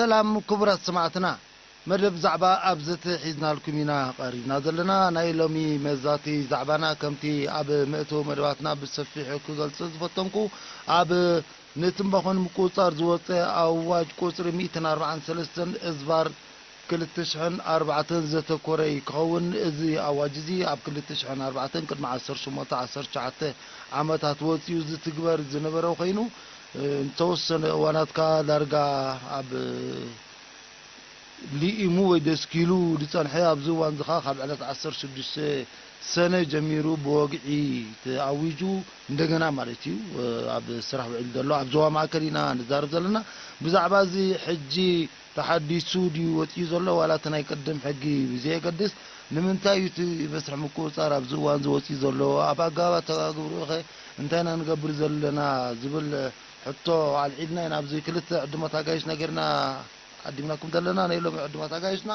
ሰላም ክቡራት ሰማዕትና፣ መደብ ዛዕባ ኣብ ዘተ ሒዝናልኩም ኢና ቀሪብና ዘለና። ናይ ሎሚ መዛቲ ዛዕባና ከምቲ ኣብ መእተዊ መደባትና ብሰፊሑ ክገልጾ ዝፈተንኩ፣ ኣብ ንትንባኾ ንምቁጽጻር ዝወጸ ኣዋጅ ቁጽሪ ሚእትን ኣርባዓን ሰለስተን እዝባር ክልተ ሽሕን ኣርባዕተን ዘተኮረ ክኸውን። እዚ ኣዋጅ እዚ ኣብ ክልተ ሽሕን ኣርባዕተን ቅድሚ ዓሰርተ ሸሞንተ ዓሰርተ ትሽዓተ ዓመታት ወጺኡ ዝትግበር ዝነበረ ኮይኑ፣ እ፣ ንተወሰነ እዋናት ከኣ ዳርጋ ኣብ ሊኢሙ ወይ ደስኪሉ ዝጸንሐ፣ ኣብዚ እዋን እዚ ከኣ ካብ ዕለት ዓሰርተ ሽዱሽተ ሰነ ጀሚሩ ብወግዒ ተኣዊጁ፣ እንደገና ማለት እዩ፣ እ፣ ኣብ ስራሕ ውዒሉ ዘሎ። ኣብ ዞባ ማእከል ኢና ንዛረብ ዘለና። ብዛዕባ እዚ ሕጂ ተሓዲሱ ድዩ ወጺኡ ዘሎ፣ ዋላ እቲ ናይ ቅድም ሕጊ ብዘየገድስ፣ ንምንታይ እዩ እቲ መስርሕ ምቁጽጻር ኣብዚ እዋን እዚ ወጺኡ ዘሎ? ኣብ ኣገባብ ኣተጋግብርኡ ኸ እንታይ ኢና ንገብር ዘለና? ዝብል ሕቶ ኣልዒልና ኢና። ኣብዚ ክልተ ዕዱማት ኣጋይሽ ነጊርና ዓዲምናኩም ዘለና። ናይ ሎሚ ዕዱማት ኣጋይሽና፣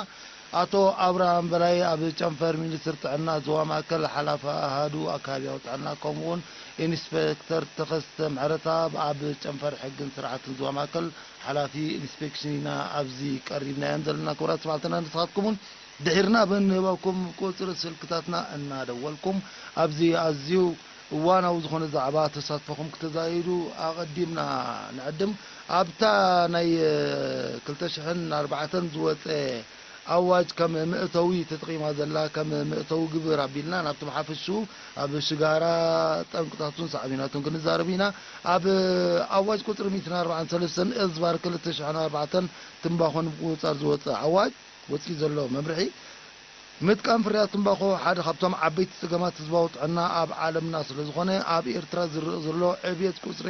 ኣቶ ኣብርሃም በላይ፣ ኣብ ጨንፈር ሚኒስትሪ ጥዕና ዞባ ማእከል ሓላፊ ኣሃዱ ኣከባቢያዊ ጥዕና፣ ከምኡውን ኢንስፔክተር ተኸስተ ምሕረተኣብ፣ ኣብ ጨንፈር ሕግን ስርዓትን ዞባ ማእከል ሓላፊ ኢንስፔክሽን ኢና ኣብዚ ቀሪብናዮም ዘለና። ክቡራት ሰማዕትና፣ ንስኻትኩም እውን ድሒርና ብንህበኩም ቁጽሪ ስልክታትና እናደወልኩም ኣብዚ ኣዝዩ እዋናዊ ዝኾነ ዛዕባ ተሳትፎኹም ክተዛይዱ ኣቐዲምና ንዕድም። ኣብታ ናይ፣ እ፣ ክልተ ሽሕን ኣርባዕተን ዝወጸ ኣዋጅ ከም መእተዊ ተጠቒማ ዘላ፣ ከም መእተዊ ግብር ኣቢልና ናብቲ ብሓፈሽኡ ኣብ ሽጋራ ጠንቅታቱን ሳዕቤናቱን ክንዛረብ ኢና። ኣብ ኣዋጅ ቁጽሪ ሚእትን ኣርባዓን ሰለስተን እዝባር ክልተ ሽሕን ኣርባዕተን ትንባኾ ንምቁጽጻር ዝወጸ ኣዋጅ ወጺኡ ዘሎ መምርሒ፣ ምጥቃም ፍርያት ትምባኾ ሓደ ካብቶም ዓበይቲ ጸገማት ህዝባዊ ጥዕና ኣብ ዓለምና ስለ ዝኾነ፣ ኣብ ኤርትራ ዝረኣ ዘሎ ዕብየት ቁጽሪ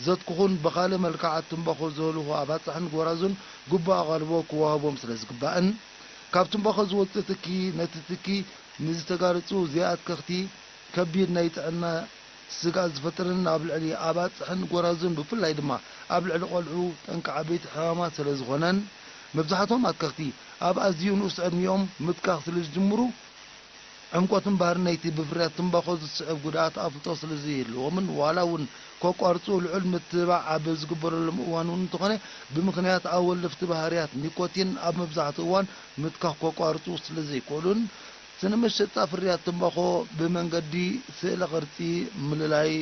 ዘትኩኹን ብኻልእ መልክዓት ትምባኾ ዘህልኹ ኣባጽሕን ጎራዙን ግቡእ ኣቓልቦ ክወሃቦም ስለ ዝግባእን፣ ካብ ትምባኾ ዝወጽእ ትኪ ነቲ ትኪ ንዝተጋለጹ ዘይኣትከኽቲ ከቢድ ናይ ጥዕና ስግኣት ዝፈጥርን ኣብ ልዕሊ ኣባጽሕን ጎራዙን ብፍላይ ድማ ኣብ ልዕሊ ቆልዑ ጠንቂ ዓበይቲ ሕማማት ስለ ዝኾነን፣ መብዛሕትኦም ኣትከኽቲ ኣብ ኣዝዩ ንኡስ ዕድሚኦም ምትካኽ ስለ ዝጅምሩ፣ ዕምቆትን ባህርን ናይቲ ብፍርያት ትምባኾ ዝስዕብ ጉድኣት ኣፍልጦ ስለ ዘይህልዎምን ዋላ እውን ከቋርጹ ልዑል ምትብባዕ ኣብ ዝግበረሎም እዋን እውን እንተኾነ፣ ብምኽንያት ኣወለፍቲ ባህርያት ኒኮቲን ኣብ መብዛሕትኡ እዋን ምትካኽ ከቋርጹ ስለ ዘይክእሉን፣ ስነ መሸጣ ፍርያት ትምባኾ ብመንገዲ ስእለ ቅርጺ፣ ምልላይ፣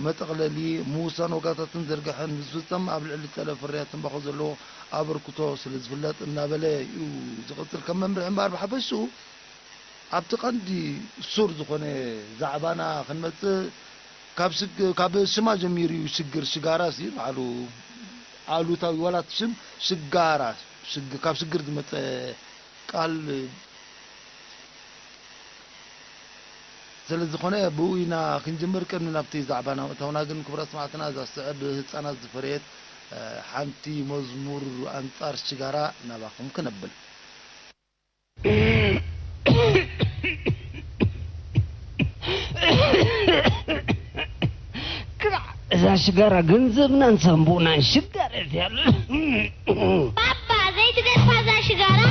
መጠቕለሊ፣ ምውሳን ዋጋታትን ዝርግሐን ምስ ዝፍጸም ኣብ ልዕሊ ጠለብ ፍርያት ትምባኾ ዘለዎ ኣበርክቶ ስለ ዝፍለጥ እናበለ እዩ ዝቕጽል። ከም መምርሒ እምበኣር ብሓፈሽኡ ኣብቲ ቀንዲ ሱር ዝኾነ ዛዕባና ክንመጽእ፣ ካብ ሽግ-፣ ካብ ሽማ ጀሚሩ እዩ ሽግር፣ ሽጋራስ እዩ ባዕሉ ኣሉታዊ፣ ዋላ እቲ ሽም ሽጋራ፣ ሽግ-፣ ካብ ሽግር ዝመጸ ቃል ስለ ዝኾነ ብኡ ኢና ክንጅምር። ቅድሚ ናብቲ ዛዕባና ምእታውና ግን፣ ክቡራት ሰማዕትና፣ እዛ ዝስዕብ ህጻናት ዝፈረየት፣ እ፣ ሓንቲ መዝሙር ኣንጻር ሽጋራ ናባኹም ክነብል። ክራዕ እዛ ሽጋራ ገንዘብናን ሳንቡእናን ሽጋር እያ። ባባ ዘይትገድፋ እዛ ሽጋራ።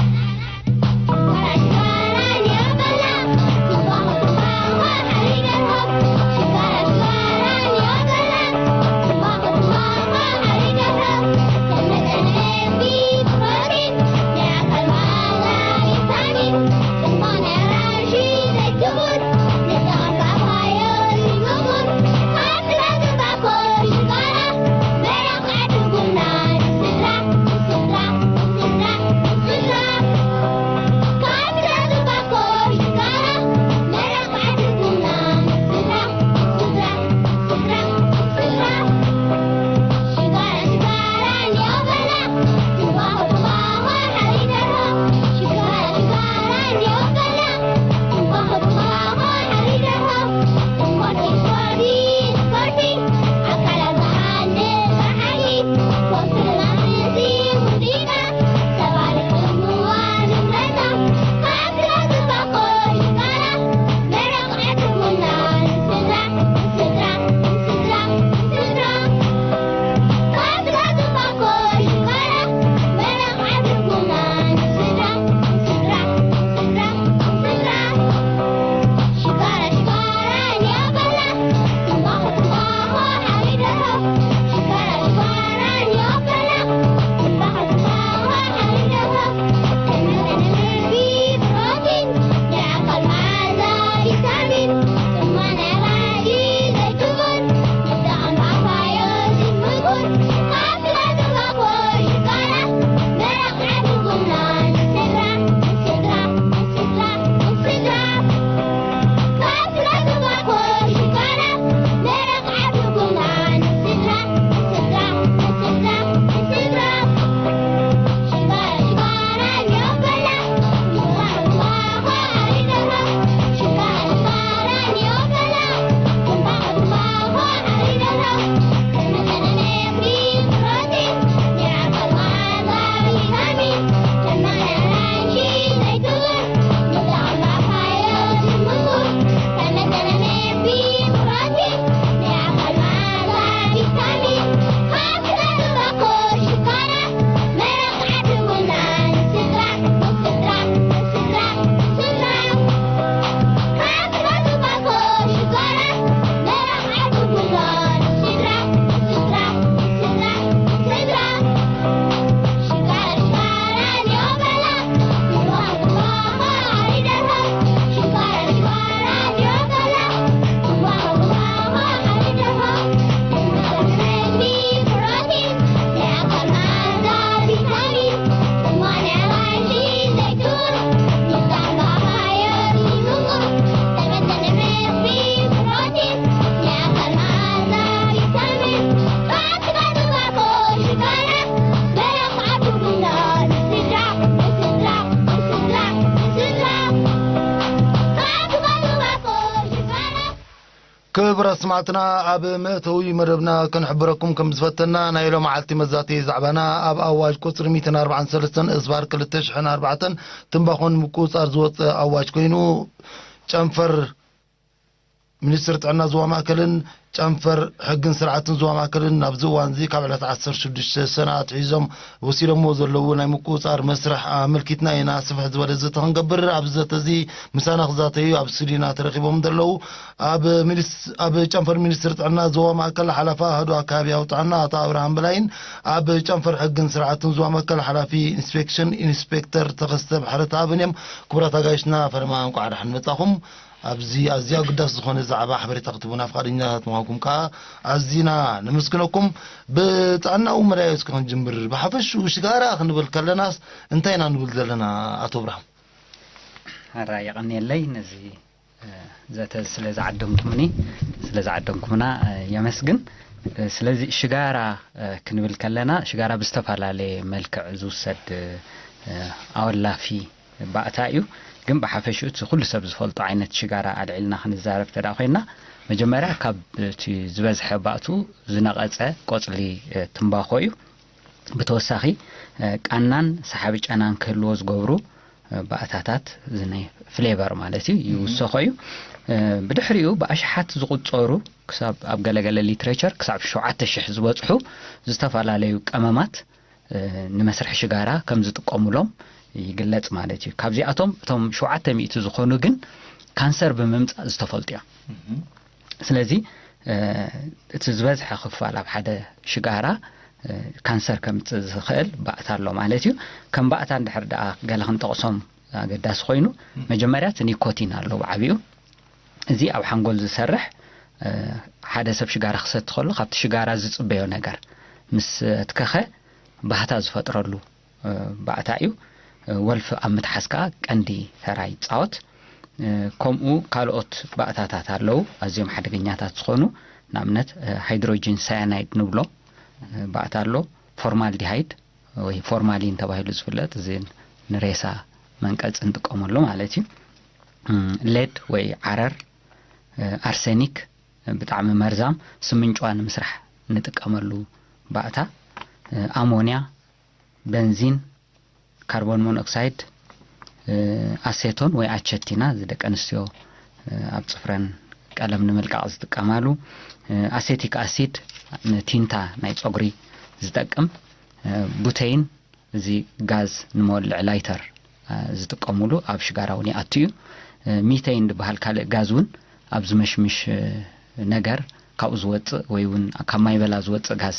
ክቡራት ሰማዕትና፣ ኣብ መእተዊ መደብና ክንሕብረኩም ከም ዝፈተና፣ ናይ ሎመዓልቲ መዛተዪ ዛዕባና ኣብ ኣዋጅ ቁጽሪ ሚእትን ኣርባዓን ሰለስተን እዝባር ክልተ ሽሕን ኣርባዕተን ትንባኾን ምቁጽጻር ዝወጸ ኣዋጅ ኮይኑ፣ ጨንፈር ሚኒስትሪ ጥዕና ዞባ ማእከልን ጨንፈር ሕግን ስርዓትን ዞባ ማእከልን ናብዚ እዋን እዚ ካብ ዕለት ዓሰርተ ሽዱሽተ ሰነ ኣትሒዞም ወሲዶምዎ ዘለዉ ናይ ምቁጽጻር መስርሕ ኣመልኪትና ኢና ስፍሕ ዝበለ ዘተ ክንገብር። ኣብዚ ዘተ እዚ ምሳና ክዛተዩ ኣብ ስቱዲዮና ተረኺቦም ዘለዉ ኣብ ሚኒስ-፣ ኣብ ጨንፈር ሚኒስትሪ ጥዕና ዞባ ማእከል ሓላፊ ኣሃዱ ኣከባቢያዊ ጥዕና ኣቶ ኣብርሃም በላይን ኣብ ጨንፈር ሕግን ስርዓትን ዞባ ማእከል ሓላፊ ኢንስፔክሽን ኢንስፔክተር ተኸስተ ባሕረተኣብን እዮም። ክቡራት ኣጋይሽና ፈለማ እንቋዕ ደሓን መጻኹም። ኣብዚ ኣዝያ ግዳስ ዝኾነ ዛዕባ ሓበሬታ ክትህቡና ፍቓደኛታት ምዃንኩም ከኣ ኣዚና ነመስግነኩም። ብጥዕናዊ መዳይ እስኪ ክንጅምር፣ ብሓፈሽኡ ሽጋራ ክንብል ከለናስ እንታይ ኢና ንብል ዘለና ኣቶ እብራሂም? ሕራይ የቐንየለይ ነዚ፣ እ፣ ዘተ ስለ ዝዓደምኩምኒ፣ ስለ ዝዓደምኩምና፣ እ፣ የመስግን። እ፣ ስለዚ ሽጋራ፣ እ፣ ክንብል ከለና ሽጋራ ብዝተፈላለየ መልክዕ ዝውሰድ፣ እ፣ ኣወላፊ ባእታ እዩ። ግን ብሓፈሽኡ እቲ ኩሉ ሰብ ዝፈልጦ ዓይነት ሽጋራ ኣልዒልና ክንዛረብ እንተ ደኣ ኮይና፣ መጀመርያ ካብ እቲ ዝበዝሐ ባእቱ ዝነቐጸ ቆጽሊ፣ እ፣ ትምባኾ እዩ። ብተወሳኺ፣ እ፣ ቃናን ሰሓቢ ጨናን ክህልዎ ዝገብሩ፣ እ፣ ባእታታት፣ እዚ ናይ ፍሌቨር ማለት እዩ፣ ይውሰኾ እዩ። እ፣ ብድሕሪኡ ብኣሽሓት ዝቑጸሩ፣ ክሳብ ኣብ ገለገለ ሊትሬቸር ክሳብ ሸውዓተ ሽሕ ዝበጽሑ ዝተፈላለዩ ቀመማት፣ እ፣ ንመስርሒ ሽጋራ ከም ዝጥቀሙሎም ይግለጽ ማለት እዩ። ካብዚኣቶም እቶም ሸውዓተ ሚእቲ ዝኾኑ ግን ካንሰር ብምምጻእ ዝተፈልጡ እዮም። ስለዚ፣ እ፣ እቲ ዝበዝሐ ክፋል ኣብ ሓደ ሽጋራ፣ እ፣ ካንሰር ከምጽእ ዝኽእል ባእታ ኣሎ ማለት እዩ። ከም ባእታ እንድሕር ደኣ ገለ ክንጠቕሶም ኣገዳሲ ኮይኑ፣ መጀመርያ እቲ ኒኮቲን ኣሎ ብዓቢኡ። እዚ ኣብ ሓንጎል ዝሰርሕ፣ እ፣ ሓደ ሰብ ሽጋራ ክሰቲ ከሎ ካብቲ ሽጋራ ዝጽበዮ ነገር ምስ ኣትከኸ ባህታ ዝፈጥረሉ፣ እ፣ ባእታ እዩ። እ፣ ወልፊ ኣብ ምትሓዝ ከኣ ቀንዲ ተራ ይጻወት። እ፣ ከምኡ ካልኦት ባእታታት ኣለዉ፣ ኣዝዮም ሓደገኛታት ዝኾኑ፣ ንኣብነት፣ እ፣ ሃይድሮጂን ሳያናይድ ንብሎ፣ እ፣ ባእታ ኣሎ፣ ፎርማልዲሃይድ ወይ ፎርማሊን ተባሂሉ ዝፍለጥ፣ እዚ ንሬሳ መንቀጺ ንጥቀመሉ ማለት እዩ። እም፣ ሌድ ወይ ዓረር፣ እ፣ ኣርሰኒክ፣ ብጣዕሚ መርዛም ስምንጭዋ ንምስራሕ ንጥቀመሉ ባእታ፣ እ፣ ኣሞንያ፣ በንዚን፣ ካርቦን ሞኖክሳይድ፣ እ፣ ኣሴቶን ወይ ኣቸቲና፣ እዚ ደቂ ኣንስትዮ፣ እ፣ ኣብ ጽፍረን ቀለም ንምልቃቕ ዝጥቀማሉ፣ እ፣ ኣሴቲክ ኣሲድ፣ ንቲንታ ናይ ጸጉሪ ዝጠቅም፣ እ፣ ቡተይን፣ እዚ ጋዝ ንመወልዒ ላይተር፣ እ፣ ዝጥቀሙሉ ኣብ ሽጋራ እውን ይኣቱ እዩ። እ፣ ሚተይን ዝበሃል ካልእ ጋዝ እውን ኣብ ዝመሽምሽ፣ እ፣ ነገር ካብኡ ዝወጽእ ወይ እውን ካብ ማይ በላ ዝወጽእ ጋዝ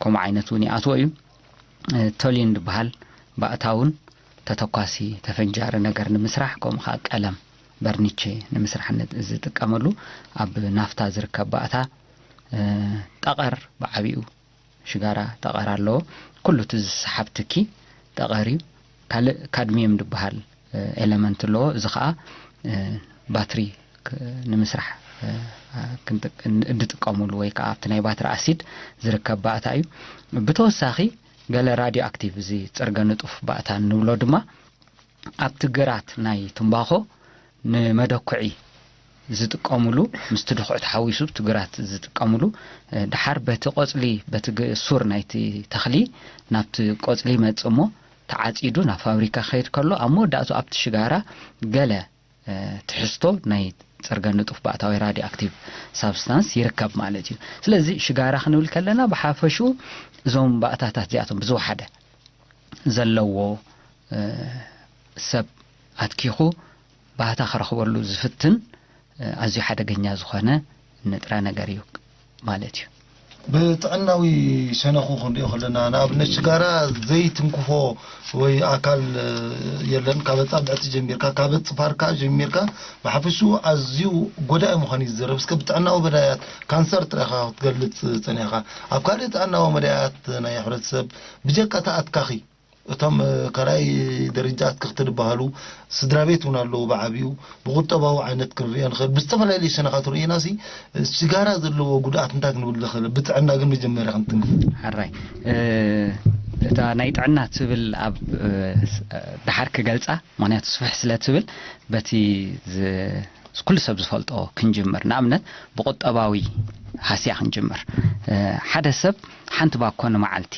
ከምኡ ዓይነት እውን ይኣትዎ እዩ። እ፣ ቶሊን ዝበሃል ባእታ እውን ተተኳሲ ተፈንጃሪ ነገር ንምስራሕ፣ ከምኡ ከዓ ቀለም በርኒቼ ንምስራሕ ን-፣ ዝጥቀመሉ ኣብ ናፍታ ዝርከብ ባእታ፣ እ፣ ጠቐር ብዓቢኡ ሽጋራ ጠቐር ኣለዎ። ኩሉ እቲ ዝሰሓብ ትኪ ጠቐር እዩ። ካልእ ካድሚየም ዝበሃል፣ እ፣ ኤለመንት ኣለዎ። እዚ ኸኣ፣ እ፣ ባትሪ ክ-፣ ንምስራሕ፣ እ፣ ክንጥቅ-፣ እንጥቀሙሉ ወይ ከዓ ኣብቲ ናይ ባትሪ ኣሲድ ዝርከብ ባእታ እዩ። ብተወሳኺ ገለ ራድዮ ኣክቲቭ፣ እዚ ጽርገ ንጡፍ ባእታ እንብሎ ድማ ኣብቲ ግራት ናይ ትምባኾ ንመደኩዒ ዝጥቀሙሉ፣ ምስቲ ድኹዒ ተሓዊሱ ኣብቲ ግራት ዝጥቀሙሉ፣ እ፣ ደሓር በቲ ቆጽሊ፣ በቲ ግ-፣ ሱር ናይቲ ተኽሊ ናብቲ ቆጽሊ ይመጽእ እሞ ተዓጺዱ ናብ ፋብሪካ ክኸይድ ከሎ፣ ኣብ መወዳእቱ ኣብቲ ሽጋራ ገለ፣ እ፣ ትሕዝቶ ናይ ጽርገ ንጡፍ ባእታዊ ራድዮ ኣክቲቭ ሳብስታንስ ይርከብ ማለት እዩ። ስለዚ ሽጋራ ክንብል ከለና ብሓፈሽኡ እዞም ባእታታት እዚኣቶም ብዝወሓደ ዘለዎ፣ እ፣ ሰብ ኣትኪኹ ባህታ ክረኽበሉ ዝፍትን፣ እ፣ ኣዝዩ ሓደገኛ ዝኾነ ንጥረ ነገር እዩ ማለት እዩ። ብጥዕናዊ ሸነኹ ክንሪኦ ከለና፣ ንኣብነት ሽጋራ ዘይትንክፎ ወይ ኣካል፣ እ፣ የለን። ካብ ኣጻብዕቲ ጀሚርካ፣ ካብ ጽፋርካ ጀሚርካ፣ ብሓፈሽኡ ኣዝዩ ጎዳኢ ምዃኑ እዩ ዝዘረብ። እስከ ብጥዕናዊ መዳያት፣ ካንሰር ጥራይ ኢኻ ክትገልጽ ጸኒሕካ። ኣብ ካልእ ጥዕናዊ መዳያት ናይ ሕብረተሰብ ብጀካ እቲ ኣትካኺ፣ እቶም፣ እ፣ ካልኣይ ደረጃ ኣትክኽቲ ዝበሃሉ ስድራ ቤት እውን ኣለዉ። ብዓቢኡ ብቁጠባዊ ዓይነት ክንሪኦ ንኽእል። ብዝተፈላለየ ሸነኻት ርኢናሲ፣ እ፣ ሽጋራ ዘለዎ ጉድኣት እንታይ ክንብል ንኽእል? ብጥዕና ግን መጀመርያ ክንትንክፍ። ሕራይ፣ እ፣ እታ ናይ ጥዕና ትብል ኣብ፣ እ፣ ስ-፣ እ፣ ደሓር ክገልጻ፣ ምኽንያቱ ስፍሕ ስለ ትብል በቲ ዝ-፣ ኩሉ ሰብ ዝፈልጦ ክንጅምር። ንኣብነት ብቁጠባዊ ሃስያ ክንጅምር። ሓደ ሰብ ሓንቲ ባኮ ንመዓልቲ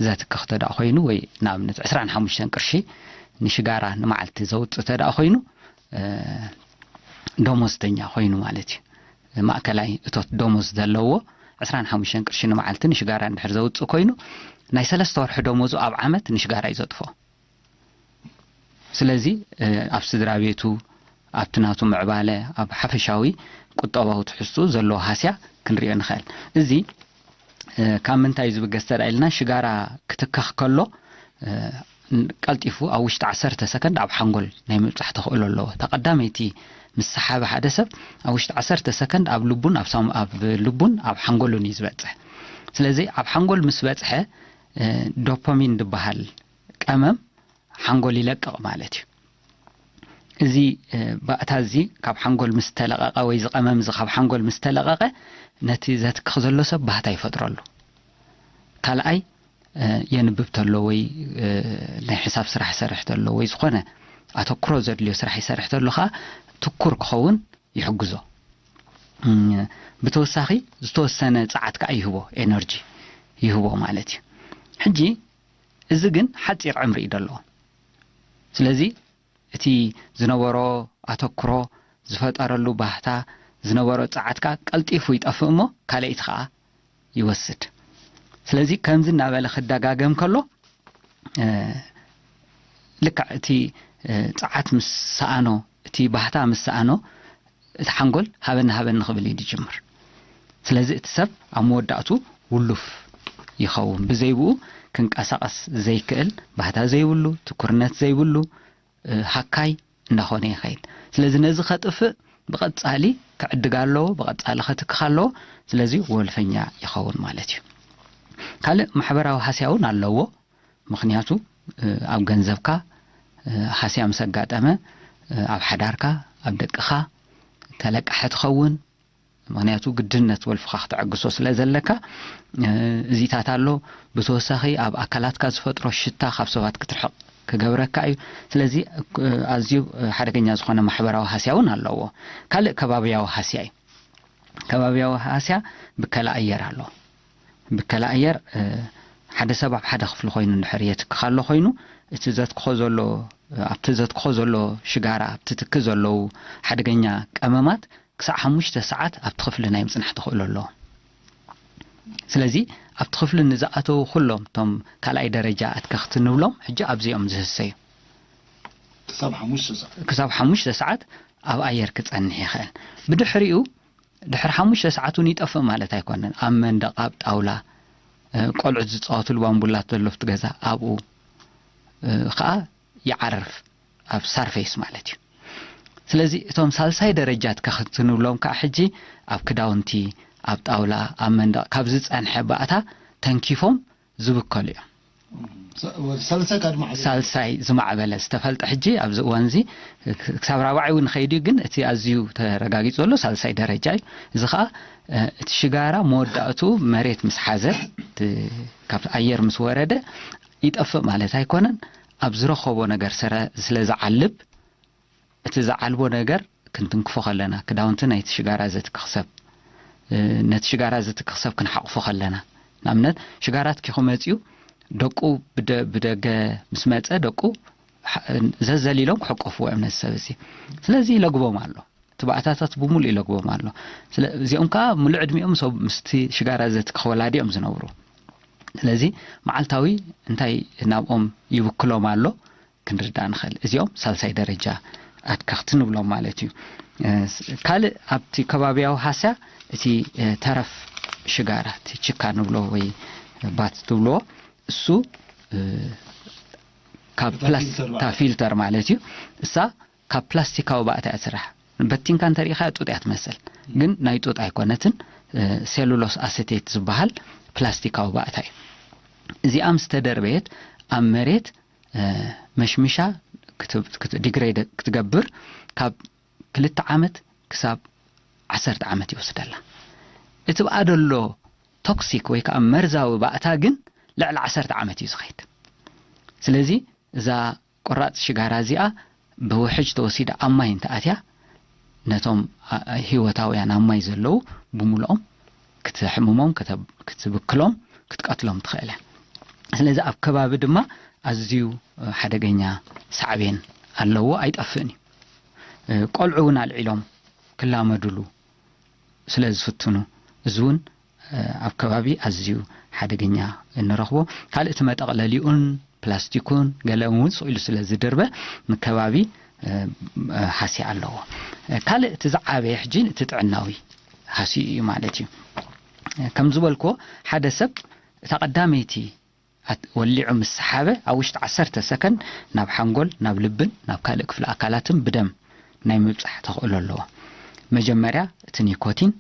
ዘትክኽ ተደኣ ኮይኑ፣ ወይ ንኣብነት ዕስራን ሓሙሽተን ቅርሺ ንሽጋራ ንመዓልቲ ዘውፅእ ተደኣ ኮይኑ፣ ደሞዝተኛ ኮይኑ ማለት እዩ። ማእከላይ እቶት ደሞዝ ዘለዎ ዕስራን ሓሙሽተን ቅርሺ ንመዓልቲ ንሽጋራ እንድሕር ዘውፅእ ኮይኑ፣ ናይ ሰለስተ ወርሒ ደሞዙ ኣብ ዓመት ንሽጋራ እዩ ዘጥፍኦ። ስለዚ ኣብ ስድራ ቤቱ፣ ኣብቲ ናቱ ምዕባለ፣ ኣብ ሓፈሻዊ ቁጠባዊ ትሕዝቱ ዘለዎ ሃስያ ክንሪኦ ንኽእል። እዚ ካብ ምንታይ እዩ ዝብገስ ተዳ ኢልና፣ ሽጋራ ክትከኽ ከሎ ቀልጢፉ ኣብ ውሽጢ ዓሰርተ ሰከንድ ኣብ ሓንጎል ናይ ምብጻሕ ተኽእሎ ኣለዎ። ተቐዳመይቲ ምስ ሰሓበ ሓደ ሰብ ኣብ ውሽጢ ዓሰርተ ሰከንድ ኣብ ልቡን ኣብ ልቡን ኣብ ሓንጎሉን እዩ ዝበጽሕ። ስለዚ ኣብ ሓንጎል ምስ በጽሐ ዶፓሚን ዝበሃል ቀመም ሓንጎል ይለቅቕ ማለት እዩ። እዚ ባእታ እዚ ካብ ሓንጎል ምስ ተለቐቐ ወይ ዝቐመም እዚ ካብ ሓንጎል ምስ ተለቐቐ ነቲ ዘትክኽ ዘሎ ሰብ ባህታ ይፈጥረሉ። ካልኣይ የንብብ ተሎ ወይ ናይ ሕሳብ ስራሕ ይሰርሕ ተሎ ወይ ዝኾነ ኣተኩሮ ዘድልዮ ስራሕ ይሰርሕ ተሎ ከዓ ትኩር ክኸውን ይሕግዞ። ብተወሳኺ ዝተወሰነ ጸዓት ከዓ ይህቦ፣ ኤነርጂ ይህቦ ማለት እዩ። ሕጂ እዚ ግን ሓጺር ዕምሪ እዩ ዘለዎ። ስለዚ እቲ ዝነበሮ ኣተኩሮ ዝፈጠረሉ ባህታ ዝነበሮ ጸዓት ከዓ ቀልጢፉ ይጠፍእ እሞ ካልኣይቲ ከዓ ይወስድ። ስለዚ ከምዚ እናበለ ክደጋገም ከሎ ልክዕ እቲ ጸዓት ምስ ሰኣኖ፣ እቲ ባህታ ምስ ሰኣኖ እቲ ሓንጎል ሃበኒ ሃበኒ ክብል እዩ ዝጅምር። ስለዚ እቲ ሰብ ኣብ መወዳእቱ ውሉፍ ይኸውን። ብዘይብኡ ክንቀሳቐስ ዘይክእል፣ ባህታ ዘይብሉ፣ ትኩርነት ዘይብሉ፣ ሃካይ እንዳኾነ ይኸይድ። ስለዚ ነዚ ከጥፍእ ብቐጻሊ ክዕድግ ኣለዎ፣ ብቐጻሊ ከትክኽ ኣለዎ። ስለዚ ወልፈኛ ይኸውን ማለት እዩ። ካልእ ማሕበራዊ ሃስያ እውን ኣለዎ። ምኽንያቱ ኣብ ገንዘብካ ሃስያ ምስ ኣጋጠመ ኣብ ሓዳርካ ኣብ ደቅኻ ተለቃሒ ትኸውን። ምኽንያቱ ግድነት ወልፍኻ ክተዐግሶ ስለ ዘለካ እዚታት ኣሎ። ብተወሳኺ ኣብ ኣካላትካ ዝፈጥሮ ሽታ ካብ ሰባት ክትርሕቕ ክገብረካ እዩ። ስለዚ ኣዝዩ ሓደገኛ ዝኾነ ማሕበራዊ ሃስያ እውን ኣለዎ። ካልእ ከባብያዊ ሃስያ እዩ። ከባብያዊ ሃስያ ብከላ ኣየር ኣሎ። ብከላ ኣየር ሓደ ሰብ ኣብ ሓደ ክፍሊ ኮይኑ እንድሕር የትክኽ ኣሎ ኮይኑ እቲ ዘትክኾ ዘሎ ኣብቲ ዘትክኾ ዘሎ ሽጋራ ኣብቲ ትኪ ዘለዉ ሓደገኛ ቀመማት ክሳዕ ሓሙሽተ ሰዓት ኣብቲ ክፍሊ ናይ ምጽናሕ ተኽእሎ ኣለዎ። ስለዚ ኣብቲ ክፍሊ ንዝኣተዉ ኩሎም እቶም ካልኣይ ደረጃ ኣትከኽቲ ንብሎም ሕጂ ኣብዚኦም ዝህሰዩ ክሳብ ሓሙሽተ ሰዓት ኣብ ኣየር ክጸንሕ ይኽእል። ብድሕሪኡ ድሕሪ ሓሙሽተ ሰዓት እውን ይጠፍእ ማለት ኣይኮነን። ኣብ መንደቕ፣ ኣብ ጣውላ፣ ቆልዑት ዝጻወትሉ ባምቡላት ዘሎ ኣብቲ ገዛ ኣብኡ ከዓ ይዓርፍ፣ ኣብ ሳርፌስ ማለት እዩ። ስለዚ እቶም ሳልሳይ ደረጃ ኣትከኽቲ ንብሎም ከዓ ሕጂ ኣብ ክዳውንቲ፣ ኣብ ጣውላ፣ ኣብ መንደቕ ካብ ዝጸንሐ ባእታ ተንኪፎም ዝብከሉ እዮም። ሳልሳይ ካድማ ሳልሳይ ዝማዕበለ ዝተፈልጠ ሕጂ ኣብዚ እዋን እዚ ክሳብ ራብዓይ እውን ኸይዱ ግን እቲ ኣዝዩ ተረጋጊጹ ዘሎ ሳልሳይ ደረጃ እዩ። እዚ ከዓ እቲ ሽጋራ መወዳእቱ መሬት ምስ ሓዘ ካብ ኣየር ምስ ወረደ ይጠፍእ ማለት ኣይኮነን። ኣብ ዝረኸቦ ነገር ስለ ዝዓልብ እቲ ዝዓልቦ ነገር ክንትንክፎ ከለና፣ ክዳውንቲ ናይቲ ሽጋራ ዘትክኽ ሰብ፣ ነቲ ሽጋራ ዘትክኽ ሰብ ክንሓቕፎ ከለና፣ ንኣብነት ሽጋራ ኣትኪኹ መጺኡ ደቁ ብደገ ምስ መጸ ደቁ ዘዘሊሎም ክሕቆፍዎ እዮም ነዚ ሰብ እዚ። ስለዚ ይለግቦም ኣሎ። እቲ ባእታታት ብምሉእ ይለግቦም ኣሎ። እዚኦም ከዓ ምሉእ ዕድሚኦም ምስቲ ሽጋራ ዘትክኽ ወላዲ እዮም ዝነብሩ። ስለዚ መዓልታዊ እንታይ ናብኦም ይብክሎም ኣሎ ክንርዳእ ንኽእል። እዚኦም ሳልሳይ ደረጃ ኣትከኽቲ ንብሎም ማለት እዩ። ካልእ ኣብቲ ከባብያዊ ሃስያ እቲ ተረፍ ሽጋራ፣ እቲ ችካ ንብሎ ወይ ባት ትብልዎ፣ እሱ ካብ ፕላስታ ፊልተር ማለት እዩ። እሳ ካብ ፕላስቲካዊ ባእታ እያ ትስራሕ። በቲንካ እንተሪኢኻ ጡጥ እያ ትመስል፣ ግን ናይ ጡጥ ኣይኮነትን። ሴሉሎስ ኣሴቴት ዝበሃል ፕላስቲካዊ ባእታ እዩ። እዚኣ ምስ ተደርበየት ኣብ መሬት መሽሚሻ ዲግሬድ ክትገብር ካብ ክልተ ዓመት ክሳብ ዓሰርተ ዓመት ይወስደላ። እቲ ብኣ ደሎ ቶክሲክ ወይ ከዓ መርዛዊ ባእታ ግን ልዕሊ ዓሰርተ ዓመት እዩ ዝኸይድ። ስለዚ እዛ ቁራፅ ሽጋራ እዚኣ ብውሕጅ ተወሲዳ ኣብ ማይ እንተኣትያ ነቶም አ- ህይወታውያን ኣብ ማይ ዘለዉ ብምልኦም ክትሕምሞም፣ ክተ- ክትብክሎም፣ ክትቀትሎም ትኽእል እያ። ስለዚ ኣብ ከባቢ ድማ ኣዝዩ ሓደገኛ ሳዕቤን ኣለዎ፣ ኣይጠፍእን እዩ። ቆልዑ እውን ኣልዒሎም ክላመድሉ ስለ ዝፍትኑ፣ እዚ እውን ኣብ ከባቢ ኣዝዩ ሓደገኛ ንረኽቦ። ካልእ እቲ መጠቕለሊኡን ፕላስቲኩን ገለ እውን ስቕ ኢሉ ስለ ዝድርበ ንከባቢ ሃስያ ኣለዎ። ካልእ እቲ ዝዓበየ ሕጂ እቲ ጥዕናዊ ሃስዩ እዩ ማለት እዩ። ከም ዝበልክዎ፣ ሓደ ሰብ እታ ቀዳመይቲ ኣት- ወሊዑ ምስ ሰሓበ፣ ኣብ ውሽጢ ዓሰርተ ሰከንድ ናብ ሓንጎል፣ ናብ ልብን ናብ ካልእ ክፍሊ ኣካላትን ብደም ናይ ምብጻሕ ተኽእሎ ኣለዎ። መጀመርያ እቲ ኒኮቲን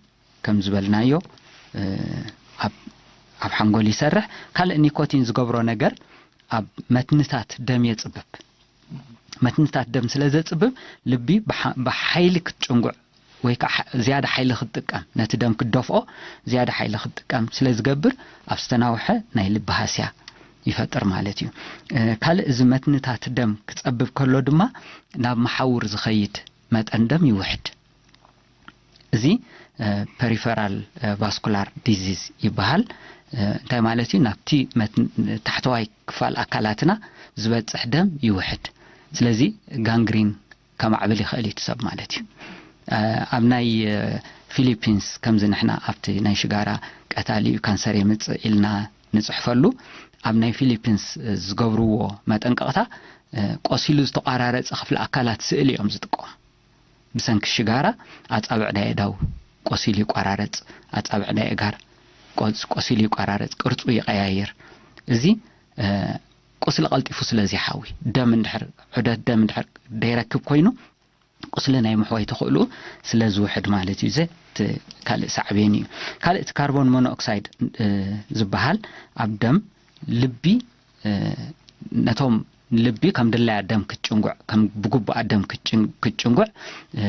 ከም ዝበልናዮ እ፣ ኣብ ኣብ ሓንጎል ይሰርሕ። ካልእ ኒኮቲን ዝገብሮ ነገር ኣብ መትንታት ደም የጽብብ። መትንታት ደም ስለ ዘጽብብ፣ ልቢ ብሓ- ብሓይሊ ክትጭንጉዕ ወይ ከዓ ሓ- ዝያዳ ሓይሊ ክትጥቀም፣ ነቲ ደም ክትደፍኦ ዝያዳ ሓይሊ ክትጥቀም ስለ ዝገብር፣ ኣብ ዝተናውሐ ናይ ልቢ ሃስያ ይፈጥር ማለት እዩ። እ፣ ካልእ፣ እዚ መትንታት ደም ክጸብብ ከሎ ድማ ናብ መሓውር ዝኸይድ መጠን ደም ይውሕድ። እዚ ፐሪፈራል ቫስኩላር ዲዚዝ ይበሃል። እ፣ እንታይ ማለት እዩ? ናብቲ መት- ታሕተዋይ ክፋል ኣካላትና ዝበፅሕ ደም ይውሕድ። ስለዚ ጋንግሪን ከማዕብል ይኽእል እዩ እቲ ሰብ ማለት እዩ። እ፣ ኣብ ናይ እ፣ ፊሊፒንስ፣ ከምዚ ንሕና ኣብቲ ናይ ሽጋራ ቀታሊ እዩ፣ ካንሰር የምፅእ ኢልና ንፅሕፈሉ፣ ኣብ ናይ ፊሊፒንስ እ፣ ዝገብርዎ መጠንቀቕታ፣ እ፣ ቆሲሉ ዝተቋራረፀ ክፍሊ ኣካላት ስእሊ እዮም ዝጥቀሙ። ብሰንኪ ሽጋራ ኣጻብዕ ናይ ኣእዳው ቆሲሉ ይቆራረጽ፣ ኣጻብዕ ናይ ኣእጋር ቆስ- ቆሲሉ ይቆራረጽ፣ ቅርጹ ይቀያይር። እዚ እ፣ ቁስሊ ቀልጢፉ ስለ ዘይሓዊ፣ ደም እንድሕር፣ ዑደት ደም እንድሕር ዘይረክብ ኮይኑ፣ ቁስሊ ናይ ምሕዋይ ተኽእልኡ ስለ ዝውሕድ ማለት እዩ። እዚ እቲ ካልእ ሳዕቤን እዩ። ካልእ እቲ ካርቦን ሞኖኦክሳይድ እ፣ ዝበሃል ኣብ ደም ልቢ እ፣ ነቶም ልቢ ከም ድላያ ደም ክትጭንጉዕ፣ ከም ብግቡኣ ደም ክትጭን- ክትጭንጉዕ እ፣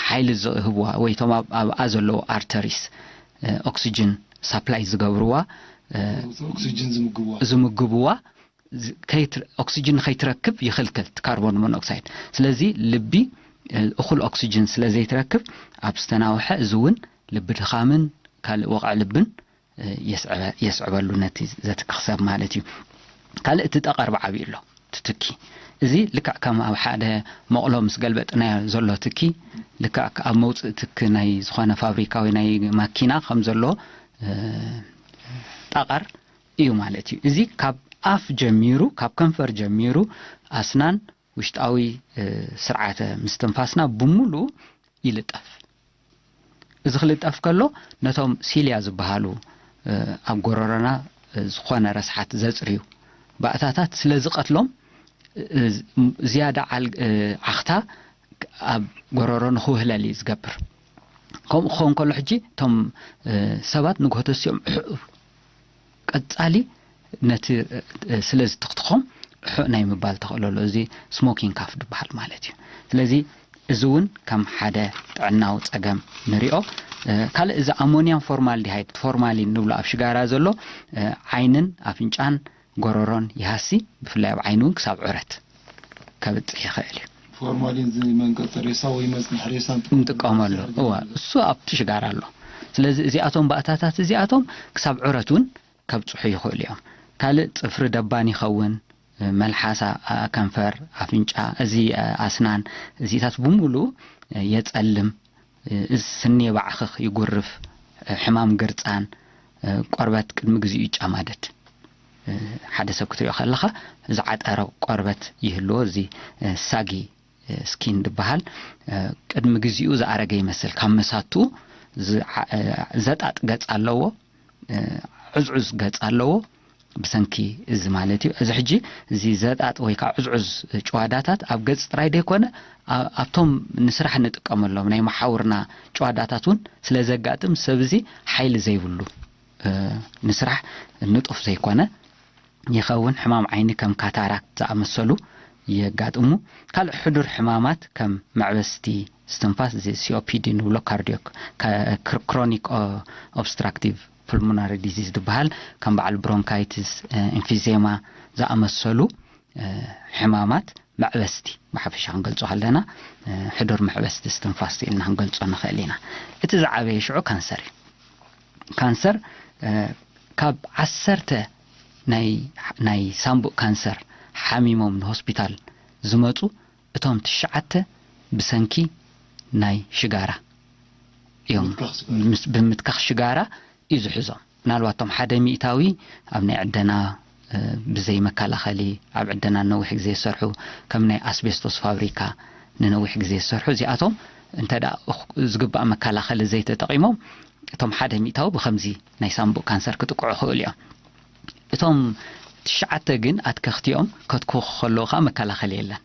ሓይሊ ዝህብዋ ወይ እቶም ኣብ- ኣብኣ ዘለዉ ኣርተሪስ እ፣ ኦክሲጅን ሳፕላይ ዝገብርዋ እ፣ ኦክሲጅን ዝምግብዋ ዝምግብዋ ዝ- ከይት- ኦክሲጅን ከይትረክብ ይኽልክል እቲ ካርቦን ሞኖክሳይድ። ስለዚ ልቢ እ፣ እኹል ኦክሲጅን ስለ ዘይትረክብ፣ ኣብ ዝተናውሐ፣ እዚ እውን ልቢ ድኻምን ካልእ ወቕዒ ልብን እ፣ የስዕበ- የስዕበሉ ነቲ ዘትክኽ ሰብ ማለት እዩ። ካልእ እቲ ጠቐር ብዓብዩ ኣሎ፣ እቲ ትኪ። እዚ ልክዕ ከም ኣብ ሓደ መቕሎ ምስ ገልበጥናዮ ዘሎ ትኪ፣ ልክዕ ከ- ኣብ መውፅእ ትኪ ናይ ዝኾነ ፋብሪካ ወይ ናይ ማኪና ከም ዘሎ እ፣ ጠቐር እዩ ማለት እዩ። እዚ ካብ ኣፍ ጀሚሩ፣ ካብ ከንፈር ጀሚሩ፣ ኣስናን ውሽጣዊ እ፣ ስርዓተ ምስትንፋስና ብምሉኡ ይልጠፍ። እዚ ክልጠፍ ከሎ፣ ነቶም ሲልያ ዝበሃሉ እ፣ ኣብ ጎረሮና እ፣ ዝኾነ ረስሓት ዘጽርዩ ባእታታት ስለ ዝቐትሎም እ፣ ዝያዳ ዓል- እ፣ ዓኽታ ኣብ ጎረሮ ንኽውህለል እዩ ዝገብር። ከምኡ ክኸውን ከሎ፣ ሕጂ እቶም እ፣ ሰባት ንግሆ ተሲኦም ዕዕ ቀጻሊ ነቲ እ፣ ስለ ዝትኽትኾም ሕእ ናይ ምባል ተኽእሎ ኣሎ። እዚ ስሞኪንግ ካፍ ዝበሃል ማለት እዩ። ስለዚ እዚ እውን ከም ሓደ ጥዕናዊ ጸገም ንሪኦ። እ፣ ካልእ እዚ ኣሞንያም ፎርማልዲሃይድ፣ ፎርማሊን ንብሎ ኣብ ሽጋራ ዘሎ እ፣ ዓይንን ኣፍንጫን ጎረሮን ይሃሲ። ብፍላይ ኣብ ዓይኒ እውን ክሳብ ዑረት ከብጽሕ ይኽእል እዩ። ፎርማሊን እዚ መንቀጸ ሬሳ ወይ መጽንሒ ሬሳ ንጥቀመሉ። እዋ፣ እሱ ኣብቲ ሽጋራ ኣሎ። ስለዚ እዚኣቶም ባእታታት እዚኣቶም ክሳብ ዑረት እውን ከብጽሑ ይኽእሉ እዮም። ካልእ ጽፍሪ ደባን ይኸውን፣ መልሓሳ፣ ኣ- ከንፈር፣ ኣፍንጫ፣ እዚ ኣ- ኣስናን፣ እዚታት ብምሉኡ የጸልም። እዚ ስኒ የባዕኽኽ፣ ይጉርፍ፣ ሕማም ግርጻን፣ ቆርበት ቅድሚ ግዚኡ ይጫማደድ። ሓደ ሰብ ክትሪኦ ከለኻ ዝዓጠረ ቆርበት ይህልዎ፣ እዚ ሳጊ ስኪን ዝበሃል። ቅድሚ ግዚኡ ዝኣረገ ይመስል፣ ካብ መሳቱ ዝዓ- ዘጣጥ ገጽ ኣለዎ። እ፣ ዕዝዑዝ ገጽ ኣለዎ። ብሰንኪ እዚ ማለት እዩ። እዚ ሕጂ እዚ ዘጣጥ ወይ ከዓ ዕዝዑዝ ጭዋዳታት ኣብ ገጽ ጥራይ ዘይኮነ፣ ኣ- ኣብቶም ንስራሕ እንጥቀመሎም ናይ መሓውርና ጭዋዳታት እውን ስለ ዘጋጥም፣ ሰብ እዚ ሓይሊ ዘይብሉ እ፣ ንስራሕ ንጡፍ ዘይኮነ ይኸውን። ሕማም ዓይኒ ከም ካታራክት ዝኣመሰሉ የጋጥሙ። ካልእ ሕዱር ሕማማት ከም መዕበስቲ ስትንፋስ፣ እዚ ሲኦፒዲ ንብሎ፣ ካርዲዮ፣ ክሮኒክ ኦብስትራክቲቭ ፕልሞናሪ ዲዚዝ ዝበሃል፣ ከም በዓል ብሮንካይቲስ፣ ኢንፊዜማ ዝኣመሰሉ ሕማማት መዕበስቲ ብሓፈሻ ክንገልጾ ከለና፣ እ፣ ሕዱር መዕበስቲ እስትንፋስ ኢልና ክንገልጾ ንኽእል ኢና። እቲ ዝዓበየ ሽዑ ካንሰር እዩ። ካንሰር፣ እ፣ ካብ ዓሰርተ ናይ፣ ናይ ሳምቡእ ካንሰር ሓሚሞም ንሆስፒታል ዝመጹ፣ እቶም ትሽዓተ ብሰንኪ ናይ ሽጋራ እዮም። ብምትካኽ ሽጋራ። ምስ-፣ ብምትካኽ ሽጋራ እዩ ዝሕዞም። ምናልባት እቶም ሓደ ሚእታዊ ኣብ ናይ ዕደና፣ እ፣ ብዘይ መከላኸሊ ኣብ ዕደና ነዊሕ ግዜ ዝሰርሑ፣ ከም ናይ ኣስቤስቶስ ፋብሪካ ንነዊሕ ግዜ ዝሰርሑ፣ እዚኣቶም እንተ ደኣ እኽ-፣ ዝግባእ መከላኸሊ ዘይተጠቒሞም፣ እቶም ሓደ ሚእታዊ ብኸምዚ ናይ ሳምቡእ ካንሰር ክጥቅዑ ይኽእሉ እዮም። እቶም ትሽዓተ ግን ኣትከኽቲ እዮም፣ ከትክኹ ከለዉ ከኣ መከላኸሊ የለን።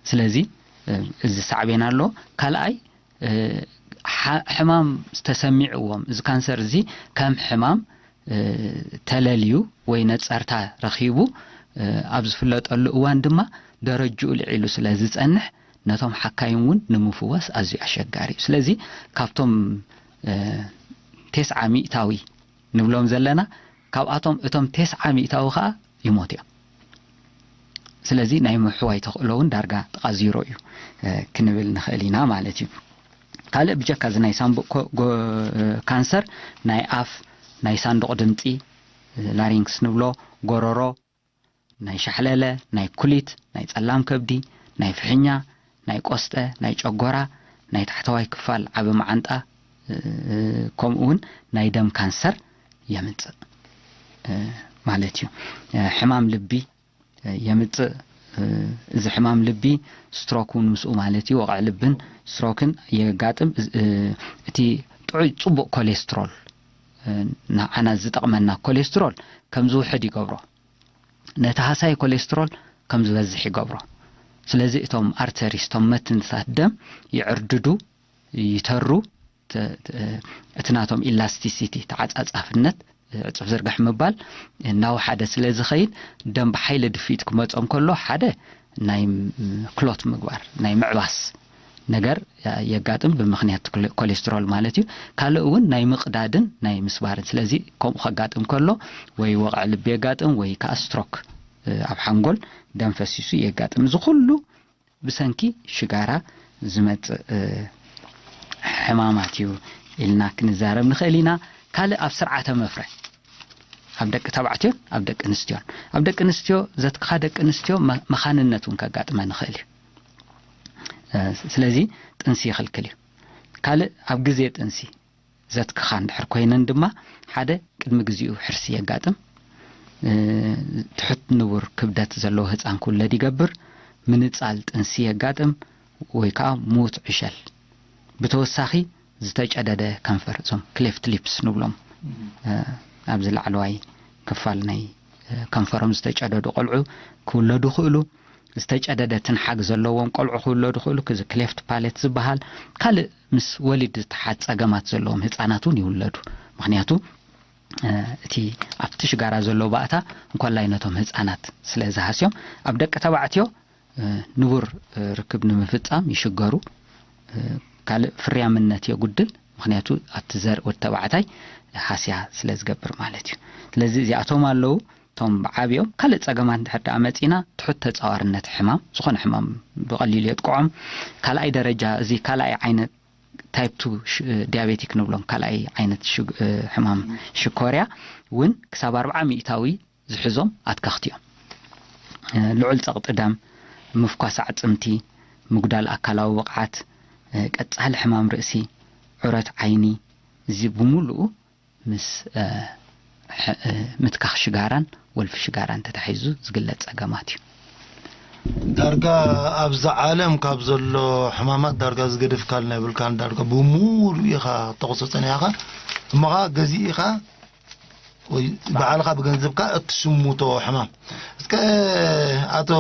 ስለዚ፣ እ፣ እዚ ሳዕቤን ኣሎ። ካልኣይ፣ እ፣ ሓ-፣ ሕማም ተሰሚዕዎም፣ እዚ ካንሰር እዚ ከም ሕማም፣ እ፣ ተለልዩ ወይ ነጸርታ ረኺቡ፣ እ፣ ኣብ ዝፍለጠሉ እዋን ድማ ደረጅኡ ልዒሉ ስለ ዝጸንሕ፣ ነቶም ሓካይም እውን ንምፍዋስ ኣዝዩ ኣሸጋሪ እዩ። ስለዚ ካብቶም፣ እ፣ ተስዓ ሚእታዊ ንብሎም ዘለና፣ ካብኣቶም እቶም ተስዓ ሚእታዊ ከኣ ይሞቱ እዮም። ስለዚ ናይ ምሕዋይ ተኽእሎ እውን ዳርጋ ጥቓ ዜሮ እዩ፣ እ፣ ክንብል ንኽእል ኢና ማለት እዩ። ካልእ ብጀካ እዚ ናይ ሳምቡእ ኮ-፣ ጎ-፣ እ፣ ካንሰር፣ ናይ ኣፍ፣ ናይ ሳንዱቕ ድምጺ፣ እ፣ ላሪንክስ ንብሎ፣ ጎረሮ፣ ናይ ሻሕለለ፣ ናይ ኩሊት፣ ናይ ጸላም ከብዲ፣ ናይ ፍሕኛ፣ ናይ ቆስጠ፣ ናይ ጨጎራ፣ ናይ ታሕተዋይ ክፋል ዓቢ መዓንጣ፣ እ፣ ከምኡ እውን ናይ ደም ካንሰር የምጽእ፣ እ፣ ማለት እዩ። እ፣ ሕማም ልቢ፣ እ፣ የምጽእ። እ፣ እዚ ሕማም ልቢ ስትሮክ እውን ምስኡ ማለት እዩ። ወቕዒ ልብን ስትሮክን የጋጥም። እ፣ እቲ ጥዑይ ጽቡቕ ኮሌስትሮል፣ እ፣ ንዓና ዝጠቕመና ኮሌስትሮል ከም ዝውሕድ ይገብሮ። ነቲ ሃሳይ ኮሌስትሮል ከም ዝበዝሕ ይገብሮ። ስለዚ እቶም ኣርተሪስ፣ እቶም መትንታት ደም ይዕርድዱ፣ ይተሩ፣ ተ-፣ ተ-፣ እቲ ናቶም ኢላስቲሲቲ፣ ተዓጻጻፍነት፣ ዕጽፍ ዝርግሕ ምባል እናወሓደ ስለ ዝኸይድ፣ ደም ብሓይሊ ድፍኢት ክመጾም ከሎ፣ ሓደ ናይ ም-፣ ክሎት ምግባር፣ ናይ ምዕባስ ነገር የጋጥም ብምኽንያት ኮሌ-፣ ኮሌስትሮል ማለት እዩ። ካልእ እውን ናይ ምቕዳድን ናይ ምስባርን። ስለዚ ከምኡ ከጋጥም ከሎ ወይ ወቕዒ ልቢ የጋጥም ወይ ከኣ ስትሮክ፣ እ፣ ኣብ ሓንጎል ደም ፈሲሱ የጋጥም። እዚ ኩሉ ብሰንኪ ሽጋራ ዝመጽእ፣ እ፣ ሕማማት እዩ ኢልና ክንዛረብ ንኽእል ኢና። ካልእ ኣብ ስርዓተ መፍረ፣ ኣብ ደቂ ተባዕትዮን ኣብ ደቂ ኣንስትዮን። ኣብ ደቂ ኣንስትዮ ዘትክኻ ደቂ ኣንስትዮ መ-፣ መኻንነት እውን ከጋጥመን ይኽእል እዩ። እ፣ ስለዚ ጥንሲ ይኽልክል እዩ። ካልእ ኣብ ግዜ ጥንሲ ዘትክኻ እንድሕር ኮይነን ድማ ሓደ ቅድሚ ግዜኡ ሕርሲ የጋጥም። እ፣ ትሑት ንቡር ክብደት ዘለዎ ህጻን ክውለድ ይገብር። ምንጻል ጥንሲ የጋጥም ወይ ከኣ ምዉት ዕሸል። ብተወሳኺ ዝተጨደደ ከንፈር፣ እዞም ክሌፍት ሊፕስ ንብሎም፣ እ፣ ኣብዚ ላዕለዋይ ክፋል ናይ፣ እ፣ ከንፈሮም ዝተጨደዱ ቆልዑ ክውለዱ ይኽእሉ። ዝተጨደደ ትንሓግ ዘለዎም ቆልዑ ክውለዱ ይኽእሉ። እዚ ክሌፍት ፓሌት ዝበሃል ካልእ ምስ ወሊድ ዝተሓዝ ጸገማት ዘለዎም ህጻናት እውን ይውለዱ። ምኽንያቱ፣ እ፣ እቲ ኣብቲ ሽጋራ ዘሎ ባእታ እንኮላይ ነቶም ህጻናት ስለ ዝሃስዮም፣ ኣብ ደቂ ተባዕትዮ፣ እ፣ ንቡር፣ እ፣ ርክብ ንምፍጻም ይሽገሩ። እ፣ ካልእ ፍርያምነት የጉድል። ምኽንያቱ ኣብቲ ዘር ወዲ ተባዕታይ ሃስያ ስለ ዝገብር ማለት እዩ። ስለዚ እዚኣቶም ኣለዉ። እቶም ብዓቢኦም ካልእ ጸገማት እንድሕር ደኣ መጺና፣ ትሑት ተጻዋርነት ሕማም፣ ዝኾነ ሕማም ብቐሊሉ የጥቅዖም። ካልኣይ ደረጃ፣ እዚ ካልኣይ ዓይነት ታይፕ ቱ ሽ-፣ ዲያቤቲክ ንብሎም ካልኣይ ዓይነት ሽግ-፣ እ፣ ሕማም ሽኮርያ እውን ክሳብ ኣርብዓ ሚእታዊ ዝሕዞም ኣትከኽቲ እዮም። እ፣ ልዑል ጸቕጢ ደም፣ ምፍኳስ ኣዕጽምቲ፣ ምጉዳል ኣካላዊ ብቕዓት፣ እ፣ ቀጻሊ ሕማም ርእሲ፣ ዑረት ዓይኒ፣ እዚ ብምሉኡ ምስ፣ እ፣ ሕ-፣ እ፣ ምትካኽ ሽጋራን ወልፊ ሽጋራን ተታሒዙ ዝግለጽ ጸገማት እዩ። ዳርጋ ኣብዛ ዓለም ካብ ዘሎ ሕማማት ዳርጋ ዝገደፍካልና ይብልካን፣ ዳርጋ ብምሉእ ኢኻ ተቕሶ ጸኒሕካ፣ እሞ ኸኣ ገዚእኻ ወይ ባዕልኻ ብገንዘብካ እትሽምቶ ሕማም። እስከ ኣቶ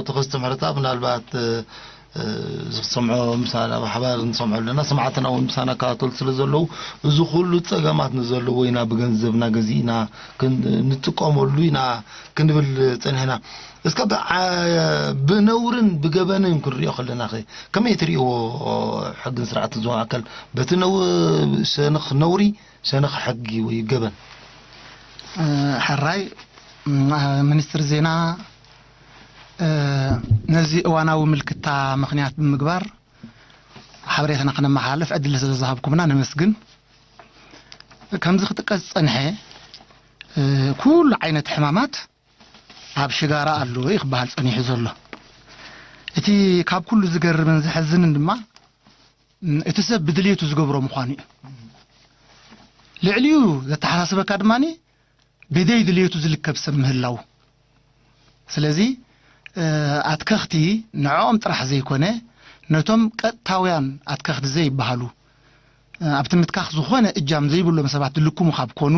ተኸስተ ምሕረተኣብ፣ ምናልባት፣ እ፣ ዝሰምዖ ምሳና ብሓባር ንሰምዖ ኣለና፣ ሰማዕትና እውን ምሳና ይከታተሉ ስለ ዘለዉ፣ እዚ ኩሉ ጸገማት ንዘለዎ ኢና ብገንዘብና ገዚእና ክን-፣ ንጥቀመሉ ኢና ክንብል ጸኒሕና። እስከ ብዓ-፣ ብነውርን ብገበንን ክንሪኦ ከለናኸ ከመይ ትርእይዎ? ሕግን ስርዓትን ዝወሃብ ኣካል በቲ ነው-፣ ሸነኽ ነውሪ፣ ሸነኽ ሕጊ ወይ ገበን? እ፣ ሕራይ፣ ም-፣ ሚኒስትር ዜና ነዚ እዋናዊ ምልክታ ምኽንያት ብምግባር ሓበሬታና ክነመሓላልፍ ዕድል ስለ ዝሃብኩምና ነመስግን። ከምዚ ክጥቀስ ዝጸንሐ ኩሉ ዓይነት ሕማማት ኣብ ሽጋራ ኣሎ እዩ ክበሃል ጸኒሑ ዘሎ። እቲ ካብ ኩሉ ዝገርምን ዘሕዝንን ድማ እቲ ሰብ ብድልየቱ ዝገብሮ ምዃኑ እዩ። ልዕሊኡ ዘተሓሳስበካ ድማ ብደይ ድልየቱ ዝልከብ ሰብ ምህላው። ስለዚ ኣትከኽቲ ንዕኦም ጥራሕ ዘይኮነ ነቶም ቀጥታውያን ኣትከኽቲ ዘይበሃሉ ኣብቲ ምትካኽ ዝኾነ እጃም ዘይብሎም ሰባት ዝልክሙ ካብ ኮኑ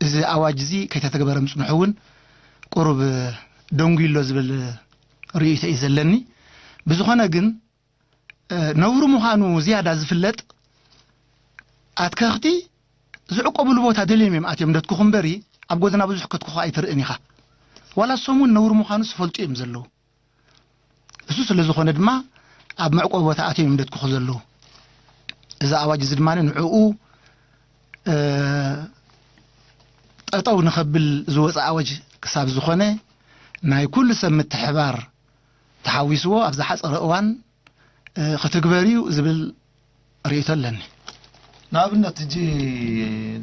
እዚ ኣዋጅ እዚ ከይተተግበረ ምጽንሑ እውን ቁሩብ ደንጉ ኣሎ ዝብል ርእይቶ እዩ ዘለኒ። ብዝኾነ ግን ነውሪ ምዃኑ ዝያዳ ዝፍለጥ ኣትከኽቲ ዝዕቆብሉ ቦታ ደልዮም እዮም ኣትዮም ደትኩኹ እምበሪ ኣብ ጎደና ብዙሕ ከትኩኹ ኣይትርእን ኢኻ። ዋላ እሶም እውን ነውሪ ምዃኑ ዝፈልጡ እዮም ዘለዉ። እሱ ስለ ዝኾነ ድማ ኣብ መዕቆቢ ቦታ ኣትዮም እዮም ደትኩኹ ዘለዉ። እዚ ኣዋጅ እዚ ድማ ንዕኡ ጠጠው ንኸብል ዝወፀ ኣዋጅ ክሳብ ዝኾነ ናይ ኩሉ ሰብ ምትሕባር ተሓዊስዎ ኣብ ዝሓፀረ እዋን ክትግበር እዩ ዝብል ርእይቶ ኣለኒ። ንኣብነት ሕጂ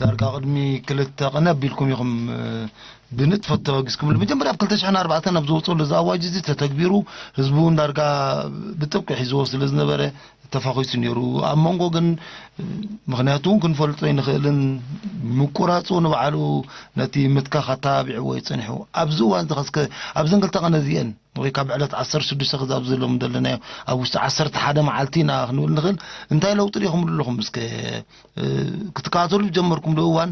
ዳርጋ ቅድሚ ክልተ ቅነ ኣቢልኩም ኢኹም ብንጥፈት ተበጊስኩምሉ። መጀመርያ ኣብ ክልተ ሽሕን ኣርባዕተን ኣብ ዝወፀሉ እዚ ኣዋጅ እዚ ተተግቢሩ ህዝቢ እውን ዳርጋ ብጥብቂ ሒዝዎ ስለ ዝነበረ ተፋኺሱ ነይሩ። ኣብ መንጎ ግን ምኽንያቱ እውን ክንፈልጦ ኣይንኽእልን ምቁራፁ ንባዕሉ ነቲ ምትካኽ ኣተባቢዕዎ እዩ ፀኒሑ። ኣብዚ እዋን እዚ ኸስከ ኣብዘን ክልተ ቀነ እዚአን ወይ ካብ ዕለት ዓሰርተ ሽዱሽተ ክዛብ ዘለዎም ዘለናዮ ኣብ ውሽጢ ዓሰርተ ሓደ መዓልቲ ኢና ክንብል ንኽእል። እንታይ ለውጢ ሪኢኹምሉ ኣለኹም? እስከ ክትከታተሉ ዝጀመርኩምሉ እዋን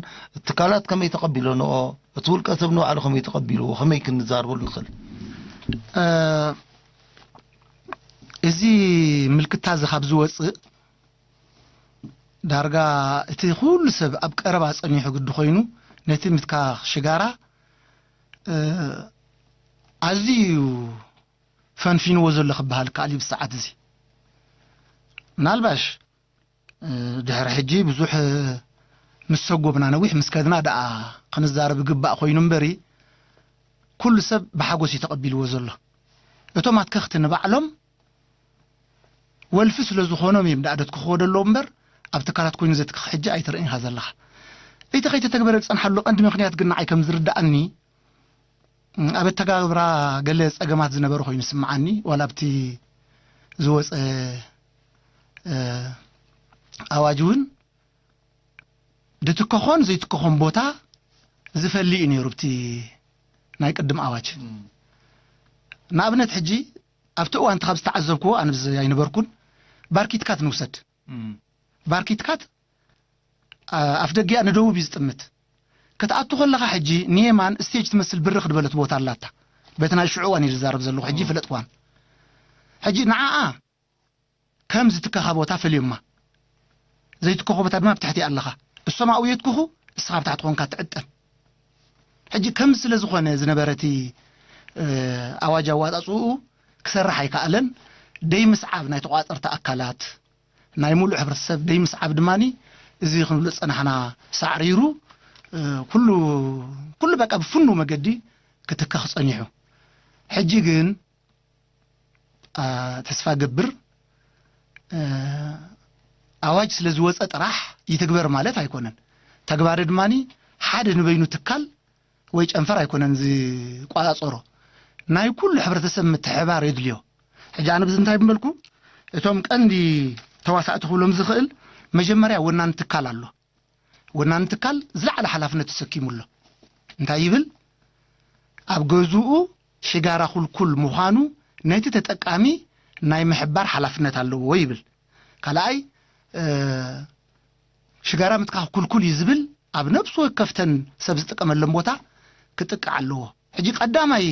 ትካላት ከመይ ተቐቢለንኦ፣ እቲ ውልቀ ሰብ ንባዕሉ ከመይ ተቐቢልዎ፣ ከመይ ክንዛረበሉ ንኽእል? እዚ ምልክታ እዚ ካብ ዝወፅእ ዳርጋ እቲ ኩሉ ሰብ ኣብ ቀረባ ጸኒሑ ግዲ ኮይኑ ነቲ ምትካኽ ሽጋራ ኣዝዩ እዩ ፈንፊንዎ ዘሎ ክበሃል ይከኣል እዩ ብሰዓት እዚ። ምናልባሽ ድሕሪ ሕጂ ብዙሕ ምስ ሰጎምና ነዊሕ ምስ ከድና ደኣ ክንዛረብ ይግባእ ኮይኑ እምበሪ ኩሉ ሰብ ብሓጎስ እዩ ተቐቢልዎ ዘሎ። እቶም ኣትከኽቲ ንባዕሎም ወልፊ ስለ ዝኾኖም እዮም ደኣ ደትክኽዎ ደለዉ እምበር ኣብ ትካላት ኮይኑ ዘትክኽ ሕጂ ኣይትርእን ኢኻ ዘለኻ። እቲ ከይተተግበረ ዝጸንሓሉ ቀንዲ ምኽንያት ግን ንዓይ ከም ዝርድኣኒ ኣብ ኣተጋግብራ ገለ ጸገማት ዝነበረ ኮይኑ ይስምዓኒ። ዋላ ኣብቲ ዝወጸ ኣዋጅ እውን ድትከኾን ዘይትከኾን ቦታ ዝፈሊ እዩ ነይሩ ብቲ ናይ ቅድም ኣዋጅ። ንኣብነት ሕጂ ኣብቲ እዋን ካብ ዝተዓዘብክዎ ኣነ ብዚ ኣይነበርኩን። ባርኪትካት ንውሰድ። ባርኪትካት ኣፍ ደጊኣ ንደቡብ እዩ ዝጥምት። ክትኣቱ ከለኻ ሕጂ ንየማን ስቴጅ ትመስል ብርኽ ዝበለት ቦታ ኣላታ። በቲ ናይ ሽዑ እዋን እየ ዝዛረብ ዘለኹ ሕጂ ይፍለጥዋን። ሕጂ ንዓኣ ከም ዝትከኻ ቦታ ፈልዮማ። ዘይትከኾ ቦታ ድማ ብትሕቲ ኣለኻ። እሶም ኣብኡ የትክኹ፣ እስኻ ብታሕቲ ኮንካ ትዕጠን። ሕጂ ከም ስለ ዝኾነ ዝነበረ እቲ ኣዋጅ ኣዋፃፅኡ ክሰርሕ ኣይከኣለን። ደይ ምስዓብ ናይ ተቋፀርቲ ኣካላት ናይ ሙሉእ ሕብረተሰብ ደይ ምስዓብ ድማኒ እዚ ክንብሎ ዝፀናሕና ሳዕሪሩ ኩሉ ኩሉ በቃ ብፍኑ መገዲ ክትከኽ ፀኒሑ። ሕጂ ግን ተስፋ ገብር ኣዋጅ ስለ ዝወፀ ጥራሕ ይትግበር ማለት ኣይኮነን። ተግባሪ ድማኒ ሓደ ንበይኑ ትካል ወይ ጨንፈር ኣይኮነን ዝቋፃፀሮ። ናይ ኩሉ ሕብረተሰብ ምትሕባር የድልዮ። ሕጂ ኣነ ብዚ እንታይ ብምበልኩ እቶም ቀንዲ ተዋሳእቲ ክብሎም ዝኽእል መጀመርያ ወናኒ ትካል ኣሎ። ወናኒ ትካል ዝለዓለ ሓላፍነት ተሰኪሙ ኣሎ። እንታይ ይብል? ኣብ ገዝኡ ሽጋራ ኩልኩል ምዃኑ ነቲ ተጠቃሚ ናይ ምሕባር ሓላፍነት ኣለዎ ይብል። ካልኣይ ሽጋራ ምትካኽ ኩልኩል እዩ ዝብል ኣብ ነብሲ ወከፍተን ሰብ ዝጥቀመለን ቦታ ክጥቃዕ ኣለዎ። ሕጂ ቀዳማይ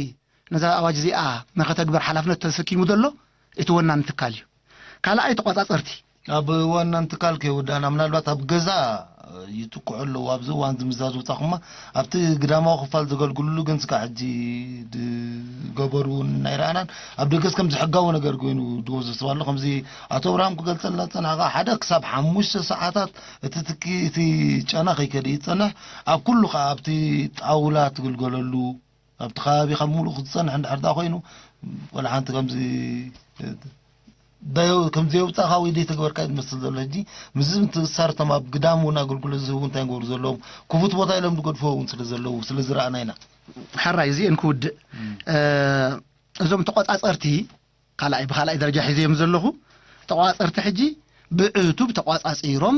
ነዛ ኣዋጅ እዚኣ ንኸተግበር ሓላፍነት ተሰኪሙ ዘሎ እቲ ወናኒ ትካል እዩ። ካልኣይ ተቋጻጸርቲ። ኣብ ወናኒ ትካል ከይወዳእና ምናልባት ኣብ ገዛ ይጥቅዑ ኣለዉ ኣብዚ እዋን ዝምዛዝ ውፃኹማ ኣብቲ ግዳማዊ ክፋል ዘገልግሉሉ ግን ስካ ሕጂ ዝገበሩ እውን ናይ ረኣናን ኣብ ደገስ ከምዚ ሕጋዊ ነገር ኮይኑ ድወዘስብ ኣሎ ከምዚ ኣቶ ኣብርሃም ክገልፀልና ዝፀናሕካ ሓደ ክሳብ ሓሙሽተ ሰዓታት እቲ ትኪ እቲ ጨና ከይከደ ይፀንሕ ኣብ ኩሉ ከዓ ኣብቲ ጣውላ ትግልገለሉ ኣብቲ ከባቢኻ ምሉእ ክትጸንሕ እንድሕር ደኣ ኮይኑ፣ ወላ ሓንቲ ከምዚ፣ እ፣ ዳዮ-፣ ከም ዘየውጻእካ ወይ ዘይተግበርካ እዩ ዝመስል ዘሎ። ሕጂ ምስዚ ምትእስሳር እቶም ኣብ ግዳም እውን ኣገልግሎት ዝህቡ እንታይ ይገብሩ ዘለዉ? ክፉት ቦታ ኢሎም ዝገድፍዎ እውን ስለ ዘለዉ፣ ስለ ዝረኣና ኢና። ሕራይ፣ እዚኤን ክውድእ። እም። እ፣ እዞም ተቖጻጸርቲ ካልኣይ፣ ብኻልኣይ ደረጃ ሒዘዮም ዘለኹ ተቖጻጸርቲ ሕጂ ብዕቱብ ተቖጻጺሮም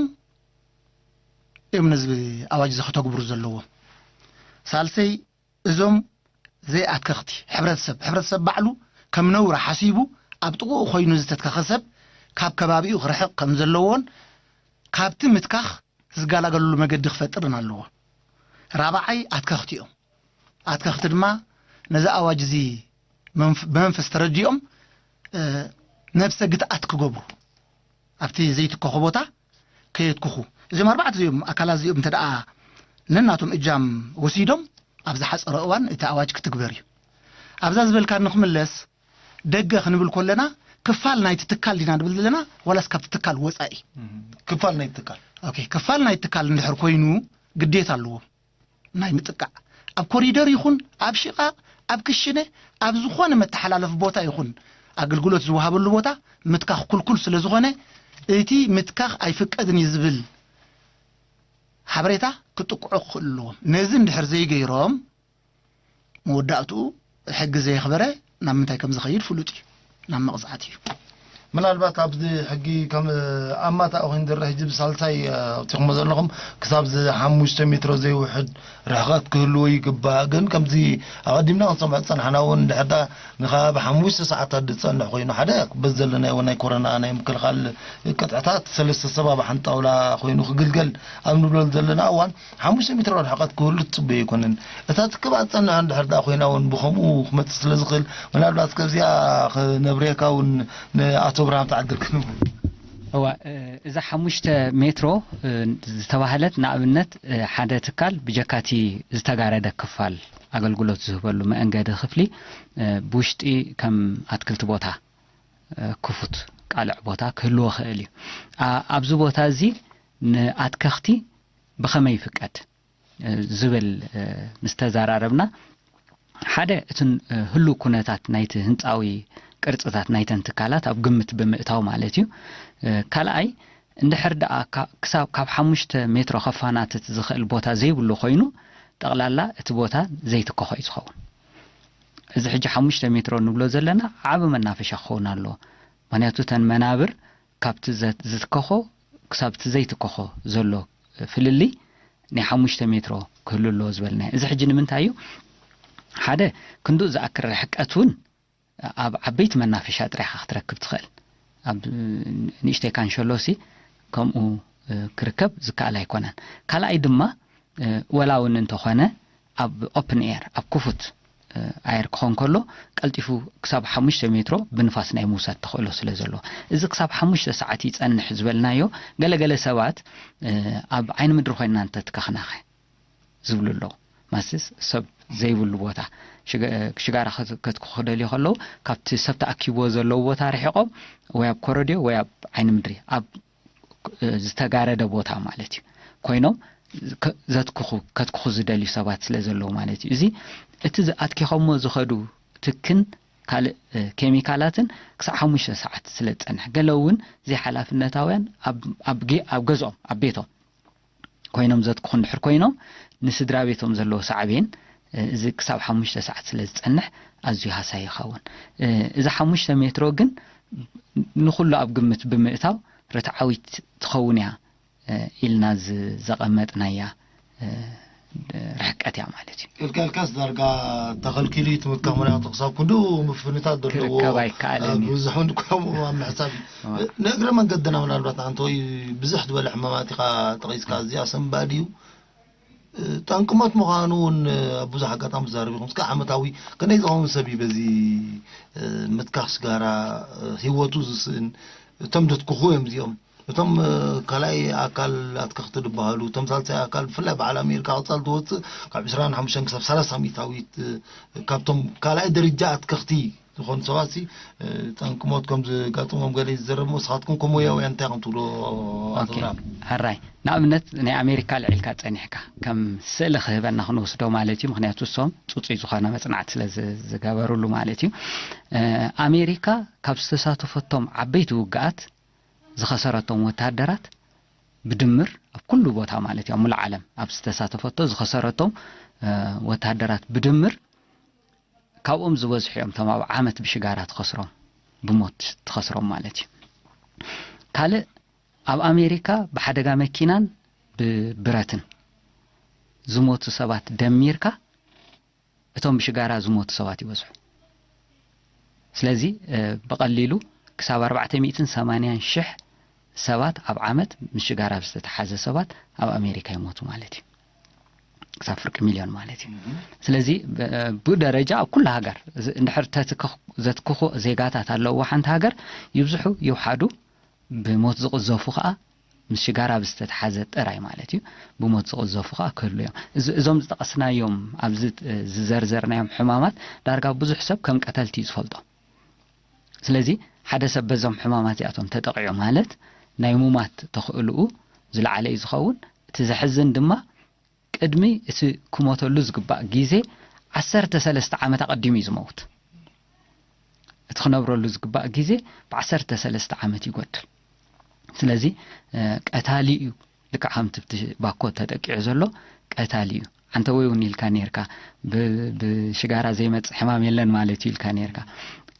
እዮም ነዚ ኣዋጅ እዚ ከተግብሩ ዘለዎም። ሳልሰይ፣ እዞም ዘይኣትከኽቲ ሕብረተሰብ፣ ሕብረተሰብ ባዕሉ ከም ነውሪ ሓሲቡ ኣብ ጥቕኡ ኮይኑ ዝተትከኸ ሰብ ካብ ከባቢኡ ክርሕቕ ከም ዘለዎን ካብቲ ምትካኽ ዝገላገለሉ መገዲ ክፈጥርን ኣለዎ። ራብዓይ፣ ኣትከኽቲ እዮም። ኣትከኽቲ ድማ ነዚ ኣዋጅ እዚ መንፍ-፣ ብመንፈስ ተረዲኦም፣ እ፣ ነብሰ ግትኣት ክገብሩ፣ ኣብቲ ዘይትከኹ ቦታ ከየትክኹ። እዚኦም ኣርባዕተ እዚኦም ኣካላት እዚኦም እንተ ደኣ ነናቶም እጃም ወሲዶም፣ ኣብ ዝሓጸረ እዋን እቲ ኣዋጅ ክትግበር እዩ። ኣብዛ ዝበልካ ንክምለስ፣ ደገ ክንብል ከለና፣ ክፋል ናይቲ ትካል ዲና ንብል ዘለና፣ ዋላስ ካብቲ ትካል ወጻኢ? እም፣ ክፋል ናይቲ ትካል። ኦኬ፣ ክፋል ናይቲ ትካል እንድሕር ኮይኑ፣ ግዴታ ኣለዎም ናይ ምጥቃዕ። ኣብ ኮሪደር ይኹን፣ ኣብ ሽቓቕ፣ ኣብ ክሽነ፣ ኣብ ዝኾነ መተሓላለፊ ቦታ ይኹን፣ ኣገልግሎት ዝወሃበሉ ቦታ ምትካኽ ክልኩል ስለ ዝኾነ፣ እቲ ምትካኽ ኣይፍቀድን እዩ ዝብል ሓበሬታ ክጥቅዑ ክኽእሉ ኣለዎም። ነዚ እንድሕር ዘይገይሮም፣ መወዳእትኡ ሕጊ ዘየኽበረ ናብ ምንታይ ከም ዝኸይድ ፍሉጥ እዩ፣ ናብ መቕጻዕቲ እዩ። ምናልባት ኣብዚ ሕጊ ከም ኣማታ ኮይኑ ዝረአ፣ ሕጂ ብሳልሳይ፣ እ፣ ኣውጺኹሞ ዘለኹም፣ ክሳብ እዚ ሓሙሽተ ሜትሮ ዘይውሕድ ርሕቐት ክህልዎ ይግባእ። ግን ከምዚ ኣቐዲምና ክንሰምዖ ዝጸናሕና እውን፣ እንድሕር ደኣ ንኸባቢ ሓሙሽተ ሰዓታት ዝጸንሕ ኮይኑ፣ ሓደ በዚ ዘለናዮ ናይ ኮሮና ናይ ምክልኻል ቅጥዕታት፣ ሰለስተ ሰብ ኣብ ሓንቲ ጣውላ ኮይኑ ክግልገል ኣብ ንብለሉ ዘለና እዋን፣ ሓሙሽተ ሜትሮ ርሕቐት ክህሉ ትጽበዮ ኣይኮነን። እታ ትክብ ኣጸንዐ እንድሕር ደኣ ኮይና እውን ብኸምኡ ክመጽእ ስለ ዝኽእል፣ ምናልባት ከብዚኣ ክነብርየካ እውን ንኣቶ ብርሃም ተዓድል ክንብል። እዋ፣ እ፣ እዛ ሓሙሽተ ሜትሮ፣ እ፣ ዝተባህለት፣ ንኣብነት፣ እ፣ ሓደ ትካል ብጀካቲ ዝተጋረደ ክፋል ኣገልግሎት ዝህበሉ መእንገዲ ክፍሊ፣ እ፣ ብውሽጢ ከም ኣትክልቲ ቦታ፣ እ፣ ክፉት ቃልዕ ቦታ ክህልዎ ክእል እዩ። ኣ-፣ ኣብዚ ቦታ እዚ ንኣትከኽቲ ብኸመይ ይፍቀድ? እ፣ ዝብል፣ እ፣ ምስ ተዘራረብና፣ ሓደ እትን፣ እ፣ ህሉው ኩነታት ናይቲ ህንጻዊ ቅርጽታት ናይተን ትካላት ኣብ ግምት ብምእታው ማለት እዩ። እ፣ ካልኣይ፣ እንድሕር ደኣ ካ-፣ ክሳብ ካብ ሓሙሽተ ሜትሮ ከፋናትት ዝኽእል ቦታ ዘይብሉ ኮይኑ፣ ጠቕላላ እቲ ቦታ ዘይትከኾ እዩ ዝኸውን። እዚ ሕጂ ሓሙሽተ ሜትሮ ንብሎ ዘለና ዓቢ መናፈሻ ክኸውን ኣለዎ። ምኽንያቱ እተን መናብር ካብቲ ዘ-፣ ዝትከኾ ክሳብ እቲ ዘይትከኾ ዘሎ ፍልልይ ናይ ሓሙሽተ ሜትሮ ክህሉ ኣለዎ ዝበልናዮ። እዚ ሕጂ ንምንታይ እዩ? ሓደ፣ ክንድኡ ዝኣክል ርሕቀት እውን ኣብ ዓበይቲ መናፈሻ ጥራይ ኢኻ ክትረክብ ትኽእል። ኣብ ንእሽተይ ካንሸሎሲ ከምኡ፣ እ፣ ክርከብ ዝከኣል ኣይኮነን። ካልኣይ ድማ፣ እ፣ ወላ እውን እንተኾነ ኣብ ኦፕን ኤር፣ ኣብ ክፉት፣ እ፣ ኣየር ክኾን ከሎ፣ ቀልጢፉ ክሳብ ሓሙሽተ ሜትሮ ብንፋስ ናይ ምውሳድ ተኽእሎ ስለ ዘለዎ፣ እዚ ክሳብ ሓሙሽተ ሰዓት ይጸንሕ ዝበልናዮ፣ ገለገለ ሰባት፣ እ፣ ኣብ ዓይኒ ምድሪ ኮይንና እንተትከኽናኸ ዝብሉ ኣለዉ። ማስስ ሰብ ዘይብሉ ቦታ፣ ሽገ-፣ ሽጋራ ከት-፣ ከትክኹ ክደልዩ ከለዉ፣ ካብቲ ሰብ ተኣኪብዎ ዘለዉ ቦታ ርሒቖም፣ ወይ ኣብ ኮረድዮ ወይ ኣብ ዓይኒ ምድሪ፣ ኣብ፣ እ፣ ዝተጋረደ ቦታ ማለት እዩ፣ ኮይኖም ከ-፣ ዘትክኹ፣ ከትክኹ ዝደልዩ ሰባት ስለ ዘለዉ ማለት እዩ። እዚ እቲ ዝ-፣ ኣትኪኾሞ ዝኸዱ ትክን ካልእ፣ እ፣ ኬሚካላትን ክሳዕ ሓሙሽተ ሰዓት ስለ ዝጸንሕ፣ ገለ እውን ዘይሓላፍነታውያን ኣብ፣ ኣብ ጌ-፣ ኣብ ገዝኦም፣ ኣብ ቤቶም ኮይኖም ዘትክኹ እንድሕር ኮይኖም፣ ንስድራ ቤቶም ዘለዎ ሳዕቤን፣ እ፣ እዚ ክሳብ ሓሙሽተ ሰዓት ስለ ዝጸንሕ ኣዝዩ ሃሳዪ ይኸውን። እ፣ እዛ ሓሙሽተ ሜትሮ ግን ንኹሉ ኣብ ግምት ብምእታው ርትዓዊት ትኸውን እያ፣ እ፣ ኢልና ዝ-፣ ዘቐመጥናያ፣ እ፣ ርሕቀት እያ ማለት እዩ። ኢልካ ኢልካስ ዳርጋ ተኸልኪሉ እዩ ትምካ፣ ምኽንያቱ ክሳብ ክንድኡ ምፍንታት ዘለዎ፣ ክርከብ ኣይከኣልን እዩ። ብዙሕ እውን ከምኡ ኣብ ምሕሳብ እዩ። እዋ። ንእግረ መንገድና ምናልባት ኣንተ ወይ ብዝሕ ዝበለ ሕማማት ኢኻ ጠቒስካ፣ እዚኣ ሰንባዲ እዩ። ጠንቂ ሞት ምዃኑ እውን ኣብ ብዙሕ ኣጋጣሚ ትዛረብ ኢኹም። እስከ ዓመታዊ ክንደይ ዝኸውን ሰብ እዩ በዚ፣ እ፣ ምትካኽ ሽጋራ፣ እ፣ ህይወቱ ዝስእን? እቶም ዘትክኹ እዮም እዚኦም። እቶም፣ እ፣ ካልኣይ ኣካል ኣትከኽቲ ዝበሃሉ፣ እቶም ሳልሳይ ኣካል፣ ብፍላይ በዓል ኣሜሪካ ቀጻሊ ትወጽእ ካብ ዕስራን ሓሙሽተን ክሳብ ሰላሳ ሚእታዊት፣ እ፣ ካብቶም ካልኣይ ደረጃ ኣትከኽቲ ዝኾኑ ሰባት ሲ ጠንቂ ሞት ከም ዝጋጥሞም ገለ ዝዘረብ፣ ንስኻትኩም ከም ሞያውያን እንታይ ከም ትብሉ? ኣቶ ኦኬ፣ ብርሃኑ? ሕራይ። ንኣብነት ናይ ኣሜሪካ ልዒልካ ጸኒሕካ ከም ስእሊ ክህበና ክንወስዶ ማለት እዩ። ምክንያቱ እሶም ጽጹይ ዝኾነ መጽናዕቲ ስለ ዝ- ዝገበሩሉ ማለት እዩ። ኣሜሪካ ካብ ዝተሳተፈቶም ዓበይቲ ውግኣት ዝኸሰረቶም ወተሃደራት ብድምር ኣብ ኩሉ ቦታ ማለት እዩ፣ ኣብ ሙሉእ ዓለም ኣብ ዝተሳተፈቶ ዝኸሰረቶም ወተሃደራት ብድምር ካብኦም ዝበዝሑ እዮም እቶም ኣብ ዓመት ብሽጋራ ትኸስሮም፣ ብሞት ትኸስሮም ማለት እዩ። ካልእ ኣብ ኣሜሪካ ብሓደጋ መኪናን ብብረትን ዝሞቱ ሰባት ደሚርካ እቶም ብሽጋራ ዝሞቱ ሰባት ይበዝሑ። ስለዚ ብቐሊሉ ክሳብ ኣርባዕተ ሚእትን ሰማንያን ሽሕ ሰባት ኣብ ዓመት ምስ ሽጋራ ዝተተሓዘ ሰባት ኣብ ኣሜሪካ ይሞቱ ማለት እዩ። ክሳብ ፍርቂ ሚልዮን ማለት እዩ። ስለዚ ብኡ ደረጃ ኣብ ኩሉ ሃገር እንድሕር ተትክኽ ዘትክኹ ዜጋታት ኣለውዋ ሓንቲ ሃገር ይብዝሑ ይውሓዱ ብሞት ዝቕዘፉ ከዓ ምስ ሽጋራ ብዝተተሓዘ ጥራይ ማለት እዩ። ብሞት ዝቕዘፉ ከዓ ክህሉ እዮም። እዞም ዝጠቐስናዮም ኣብዚ ዝዘርዘርናዮም ሕማማት ዳርጋ ብዙሕ ሰብ ከም ቀተልቲ እዩ ዝፈልጦ። ስለዚ ሓደ ሰብ በዞም ሕማማት እዚኣቶም ተጠቂዑ ማለት ናይ ሙማት ተኽእልኡ ዝለዓለ እዩ ዝኸውን። እቲ ዘሕዝን ድማ ቅድሚ እቲ ክሞተሉ ዝግባእ ግዜ ዓሰርተ ሰለስተ ዓመት ኣቐዲሙ እዩ ዝመውት። እቲ ክነብረሉ ዝግባእ ግዜ ብዓሰርተ ሰለስተ ዓመት ይጎድል። ስለዚ ቀታሊ እዩ። ልክዕ ከምቲ ብቲ ባኮ ተጠቂዑ ዘሎ ቀታሊ እዩ። ኣንተ ወይ እውን ኢልካ ነርካ፣ ብሽጋራ ዘይመፅእ ሕማም የለን ማለት እዩ ኢልካ ነርካ።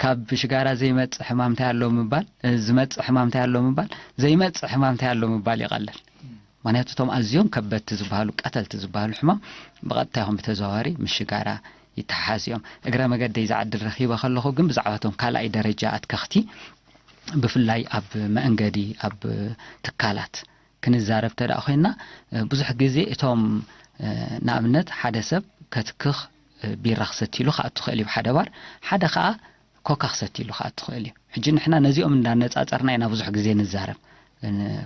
ካብ ብሽጋራ ዘይመፅእ ሕማም እንታይ ኣሎ ምባል፣ ዝመፅእ ሕማም እንታይ ኣሎ ምባል፣ ዘይመፅእ ሕማም እንታይ ኣሎ ምባል ይቐልል። ምክንያቱ እቶም ኣዝዮም ከበድቲ ዝበሃሉ ቀተልቲ ዝበሃሉ ሕማም ብቐጥታ ይኹን ብተዘዋዋሪ ምስ ሽጋራ ይተሓሓዝ እዮም። እግረ መገደይ ዝዓድል ረኺበ ከለኹ ግን ብዛዕባ እቶም ካልኣይ ደረጃ ኣትከኽቲ ብፍላይ ኣብ መእንገዲ ኣብ ትካላት ክንዛረብ ተደኣ ኮይና ብዙሕ ግዜ እቶም ንኣብነት ሓደ ሰብ ከትክኽ ቢራ ክሰትይሉ ክኣቱ ክእል እዩ ሓደ ባር፣ ሓደ ከዓ ኮካ ክሰትይሉ ክኣቱ ክእል እዩ። ሕጂ ንሕና ነዚኦም እንዳነፃፀርና ኢና ብዙሕ ግዜ ንዛረብ።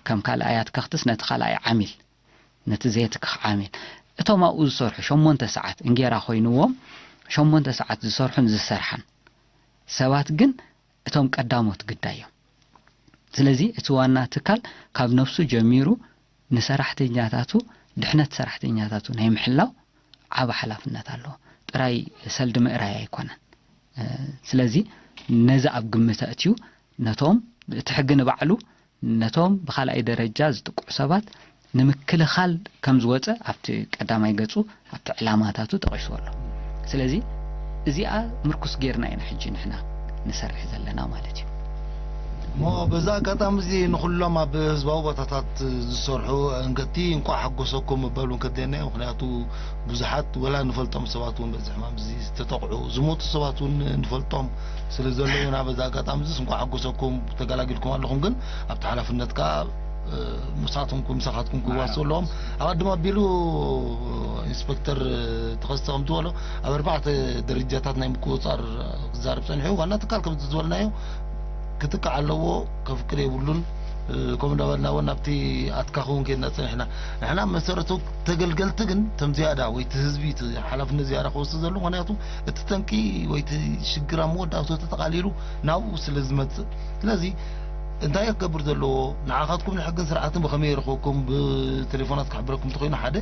ከም ካልኣይ ኣትከኽትስ ነቲ ካልኣይ ዓሚል ነቲ ዘየትክኽ ዓሚል እቶም ኣብኡ ዝሰርሑ ሸሞንተ ሰዓት እንጌራ ኮይንዎም ሸሞንተ ሰዓት ዝሰርሑን ዝሰርሓን ሰባት ግን እቶም ቀዳሞት ግዳይ እዮም። ስለዚ እቲ ዋና ትካል ካብ ነፍሱ ጀሚሩ ንሰራሕተኛታቱ ድሕነት ሰራሕተኛታቱ ናይ ምሕላው ዓቢ ሓላፍነት ኣለዎ። ጥራይ ሰልዲ ምእራይ ኣይኮነን። ስለዚ ነዚ ኣብ ግምት ኣእትዩ ነቶም እቲ ሕጊ ንባዕሉ ነቶም ብኻልኣይ ደረጃ ዝጥቅዑ ሰባት ንምክልኻል ከም ዝወፀ ኣብቲ ቀዳማይ ገፁ ኣብቲ ዕላማታቱ ጠቒስዎ ኣሎ። ስለዚ እዚኣ ምርኩስ ጌርና ኢና ሕጂ ንሕና ንሰርሕ ዘለና ማለት እዩ። እሞ በዛ ኣጋጣሚ እዚ ንኩሎም ኣብ ህዝባዊ ቦታታት ዝሰርሑ እንገቲ እንኳዕ ሓጎሰኩም ምባል እውን ከድልየና እዩ። ምክንያቱ ብዙሓት ወላ ንፈልጦም ሰባት እውን በዚ ሕማም እዚ ዝተጠቕዑ ዝሞቱ ሰባት እውን ንፈልጦም ስለ ዘለዉ ኢና በዛ ኣጋጣሚ እዚ እንኳዕ ሓጎሰኩም ተገላጊልኩም ኣለኹም። ግን ኣብቲ ሓላፍነት ከዓ ምሳትኩም ምሳኻትኩም ክዋስኡ ኣለዎም። ኣቐድም ኣቢሉ ኢንስፔክተር ተኸስተ ከም ዝበሎ ኣብ ኣርባዕተ ደረጃታት ናይ ምቁፅፃር ክዛረብ ፀኒሑ እዩ። ዋና ትካል ከም ዝበልናዮ ክትካዕ ኣለዎ፣ ከፍቅድ የብሉን። ከምኡ እንዳበልና እውን ናብቲ ኣትካኽ እውን ከይድና ፀኒሕና። ንሕና መሰረቱ ተገልገልቲ ግን ተም ዝያዳ ወይ እቲ ህዝቢ እቲ ሓላፍነት ዝያዳ ክወስድ ዘሎ፣ ምክንያቱ እቲ ጠንቂ ወይ እቲ ሽግር ኣብ መወዳእቱ ተጠቓሊሉ ናብኡ ስለ ዝመፅእ። ስለዚ እንታይ ክገብር ዘለዎ፣ ንዓኻትኩም ንሕግን ስርዓትን ብኸመይ ይረኽበኩም፣ ብቴሌፎናት ክሕብረኩም እንተኮይኑ ሓደ፣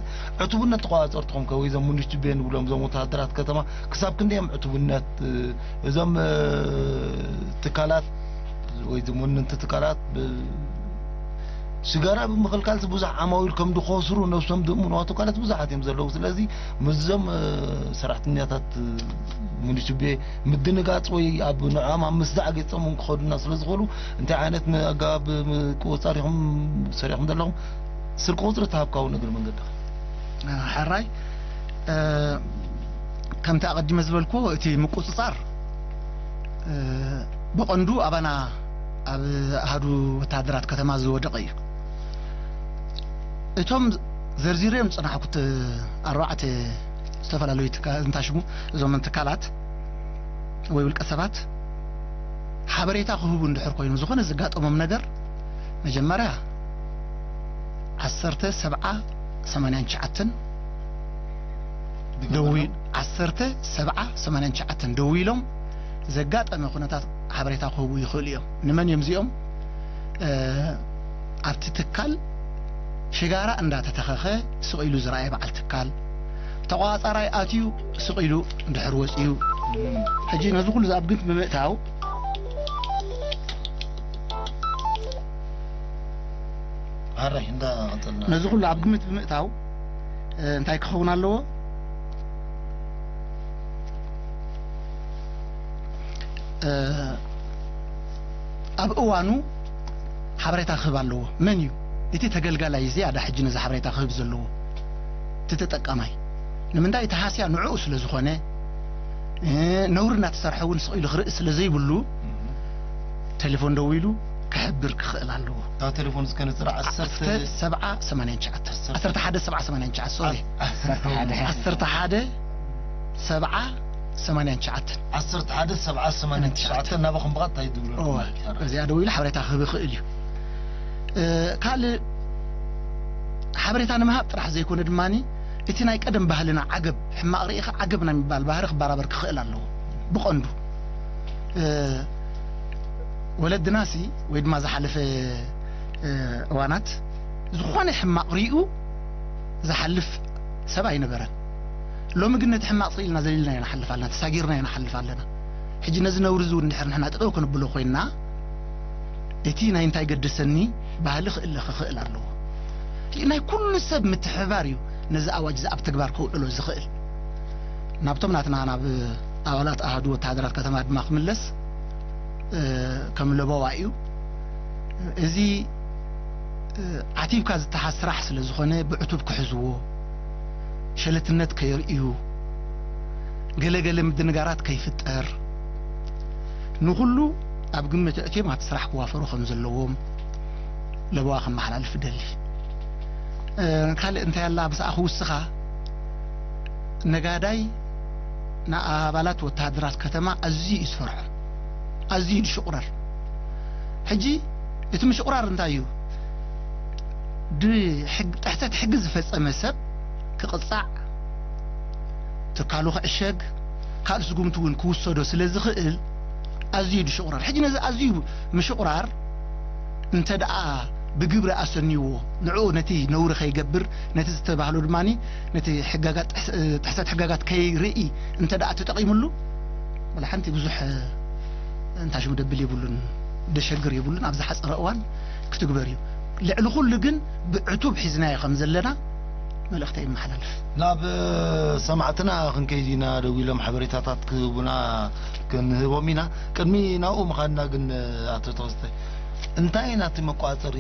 ዕቱብነት ተቋፃፅርትኹም ከ ወይ እዞም ሙኒስቱቤ ንብሎም እዞም ወተሃደራት ከተማ ክሳብ ክንደዮም ዕቱብነት እዞም ትካላት ወይ ዝሙንንቲ ትካላት ሽጋራ ብምኽልካል ብዙሕ ዓማዊል ከም ዝኸስሩ ነብሶም ዝእምኑ ትካላት ብዙሓት እዮም ዘለዉ። ስለዚ ምስዞም ሰራሕተኛታት ሙኒስቤ ምድንጋፅ ወይ ኣብ ንዕኦም ኣብ ምስዳዕ ገፆም ክኸዱና ስለ ዝኽእሉ እንታይ ዓይነት ኣገባብ ምቁፅፃር ኢኹም ሰሪሕኩም ዘለኹም? ስልኪ ቁፅሪ ተሃብካ እውን እግሪ መንገድኻ። ሕራይ ከምቲ ኣቐዲመ ዝበልኩዎ እቲ ምቁፅፃር ብቐንዱ ኣባና ኣብ ኣሃዱ ወተሃደራት ከተማ ዝወደቐ እዩ። እቶም ዘርዚረዮም ዝፅናሕኩት ኣርባዕተ ዝተፈላለዩ ትካ- እንታሽሙ እዞም ትካላት ወይ ውልቀ ሰባት ሓበሬታ ክህቡ እንድሕር ኮይኖም ዝኾነ ዝጋጠሞም ነገር መጀመርያ ዓሰርተ ሰብዓ ሰማንያን ትሽዓተን ደዊ ዓሰርተ ሰብዓ ሰማንያን ትሽዓተን ደዊሎም ዘጋጠመ ኩነታት ሓበሬታ ክህቡ ይኽእሉ እዮም። ንመን እዮም እዚኦም? እ፣ ኣብቲ ትካል ሽጋራ እንዳተተኸኸ ስቕ ኢሉ ዝረኣየ በዓል ትካል፣ ተቋጻራይ ኣትዩ ስቕ ኢሉ እንድሕር ወፂኡ። ሕጂ ነዚ ኩሉ ኣብ ግምት ብምእታው ሓራይ እንዳቐጸልና ነዚ ኩሉ ኣብ ግምት ብምእታው፣ እ፣ እንታይ ክኸውን ኣለዎ? እ፣ ኣብ እዋኑ ሓበሬታ ክህብ ኣለዎ። መን እዩ እቲ ተገልጋላይ? ዝያዳ ሕጂ ነዚ ሓበሬታ ክህብ ዘለዎ እቲ ተጠቃማይ። ንምንታይ? እቲ ሃስያ ንዕኡ ስለ ዝኾነ፣ እ፣ ነውሪ እናተሰርሐ እውን ስቕ ኢሉ ክርኢ ስለ ዘይብሉ፣ ቴሌፎን ደዊሉ ክሕብር ክኽእል ኣለዎ። ካብ ቴሌፎን እስከ ንፅራ። ዓሰርተ ዓሰርተ ሰብዓ ሰማንያን ትሽዓተን። ዓሰርተ ሓደ ሰብዓ ሰማንያን ትሽዓተን፣ ሶሪ። ዓሰርተ ሓደ ሰብዓ ሰማንያን ትሽዓተን። ዓሰርተ ሓደ ሰብዓ ሰማንያን ትሽዓተን ናባኹም ብቐጥታ ይድውሉ። እወ፣ እዚኣ ደዊሉ ሓበሬታ ክህብ ይኽእል እዩ። እ፣ ካልእ ሓበሬታ ንምሃብ ጥራሕ ዘይኮነ ድማኒ፣ እቲ ናይ ቀደም ባህልና ዓገብ፣ ሕማቕ ርኢኻ ዓገብ ናይ ምባል ባህሪ ክበራበር ክኽእል ኣለዎ። ብቐንዱ፣ እ፣ ወለድናሲ ወይ ድማ ዝሓለፈ፣ እ፣ እዋናት ዝኾነ ሕማቕ ሪኡ ዝሓልፍ ሰብ ኣይነበረን። ሎሚ ግን ነቲ ሕማቕ ስቕ ኢልና ዘሊልናዮ ንሓልፍ ኣለና፣ ተሳጊርናዮ ንሓልፍ ኣለና። ሕጂ ነዚ ነውሪ እዚ እውን እንድሕር ንሕና ጠጠው ክንብሎ ኮይንና፣ እቲ ናይ እንታይ ገደሰኒ ባህሊ ክእለ ክኽእል ኣለዎ። ሕጂ ናይ ኩሉ ሰብ ምትሕብባር እዩ ነዚ ኣዋጅ እዚ ኣብ ተግባር ከውዕሎ ዝኽእል። ናብቶም ናትና፣ ናብ ኣባላት ኣሃዱ ወተሃደራት ከተማ ድማ ክምለስ፣ እ፣ ከም ለበዋ እዩ። እዚ፣ እ፣ ዓቲብካ ዝተሓዝ ስራሕ ስለ ዝኾነ ብዕቱብ ክሕዝዎ፣ ሸለትነት ከየርእዩ፣ ገለ ገለ ምድንጋራት ከይፍጠር፣ ንኹሉ ኣብ ግምት ኣእትዮም ኣብቲ ስራሕ ክዋፈሩ ከም ዘለዎም ለበዋ ከመሓላልፍ እደሊ። እ፣ ካልእ እንታይ ኣላ ምስኣ ክውስኻ፣ ነጋዳይ ንኣባላት ወተሃደራት ከተማ ኣዝዩ እዩ ዝፈርሖም፣ ኣዝዩ እዩ ዝሽቑረር። ሕጂ እቲ ምሽቑራር እንታይ እዩ? ድሕግ-፣ ጥሕሰት ሕጊ ዝፈጸመ ሰብ ክቕጻዕ፣ ትካሉ ክዕሸግ፣ ካልእ ስጉምቲ እውን ክውሰዶ ስለ ዝኽእል ኣዝዩ ድሽቑራር። ሕጂ ነዚ ኣዝዩ ምሽቑራር እንተ ደኣ ብግብሪ ኣሰንይዎ፣ ንዕኡ ነቲ ነውሪ ከይገብር፣ ነቲ ዝተባህሎ ድማ ነቲ ሕጋጋት ጥሕስ-፣ ጥሕሰት ሕጋጋት ከይርኢ እንተ ደኣ ተጠቒሙሉ፣ ወላ ሓንቲ ብዙሕ እንታሽሙ ደብል የብሉን፣ ደሸግር የብሉን። ኣብ ዝሓጸረ እዋን ክትግበር እዩ። ልዕሊ ኩሉ ግን ብዕቱብ ሒዝናዮ ከም ዘለና መልእኽተይ የመሓላልፍ። ናብ ሰማዕትና ክንከይድ ኢና፣ ደዊሎም ሓበሬታታት ክህቡና ክንህቦም ኢና። ቅድሚ ናብኡ ምኻድና ግን፣ ኣቶ ተኸስተ፣ እንታይ ኢና እቲ መቋጸሪ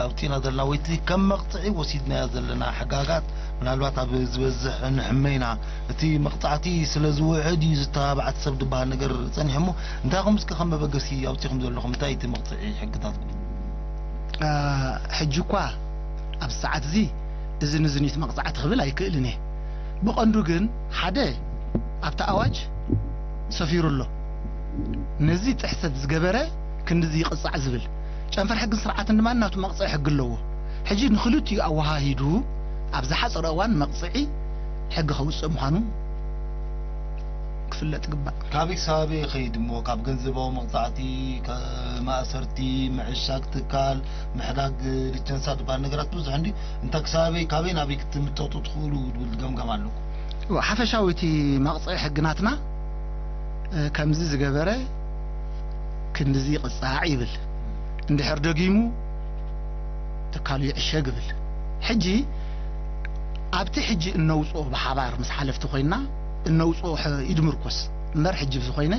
ኣውጺእና ዘለና ወይ እቲ ከም መቕጽዒ ወሲድናዮ ዘለና ሕጋጋት? ምናልባት ኣብ ዝበዝሕ ንሕመ ኢና፣ እቲ መቕጻዕቲ ስለ ዝውዕድ እዩ ዝተባብዓት ሰብ ዝበሃል ነገር ጸኒሑ እሞ፣ እንታይ ኢኹም እስከ ከም መበገሲ ኣውጺእኹም ዘለኹም? እንታይ እቲ መቕጽዒ ሕግታትኩም? አ፣ ሕጂ እኳ ኣብዚ ሰዓት እዚ እዝን እዝን እዩ እቲ መቕጻዕቲ ክብል ኣይክእልን እየ። ብቐንዱ ግን ሓደ ኣብቲ ኣዋጅ ሰፊሩ ኣሎ። ነዚ ጥሕሰት ዝገበረ ክንድዚ ይቕጻዕ ዝብል። ጨንፈር ሕግን ስርዓትን ድማ ናቱ መቕጽዒ ሕጊ ኣለዎ። ሕጂ ንኽልቲኡ ኣወሃሂዱ ኣብ ዝሓጸረ እዋን መቕጽዒ ሕጊ ከውጽእ ምዃኑ ክፍለጥ ይግባእ። ካበይ ክሳብ ኣበይ ይኸይድ እሞ፣ ካብ ገንዘባዊ መቕጻዕቲ፣ ከ-፣ ማእሰርቲ፣ ምዕሻግ ትካል፣ ምሕዳግ ሊቸንሳ ዝበሃል ነገራት ብዙሕ እንዲ፣ እንተ ክሳብ ኣበይ፣ ካበይ ናበይ ክትምጠጡ ትኽእሉ ዝብል ገምጋም ኣለኩም? እዎ፣ ሓፈሻዊ እቲ መቕጽዒ ሕግናትና፣ እ፣ ከምዚ ዝገበረ ክንድዚ ይቕጻዕ ይብል። እንድሕር ደጊሙ ትካሉ ይዕሸግ ይብል። ሕጂ ኣብቲ ሕጂ እነውጽኦ ብሓባር ምስ ሓለፍቲ ኮይና እነውጽኦ ሕ-፣ ኢድ ምርኮስ እምበር ሕጂ ብዝኾይነ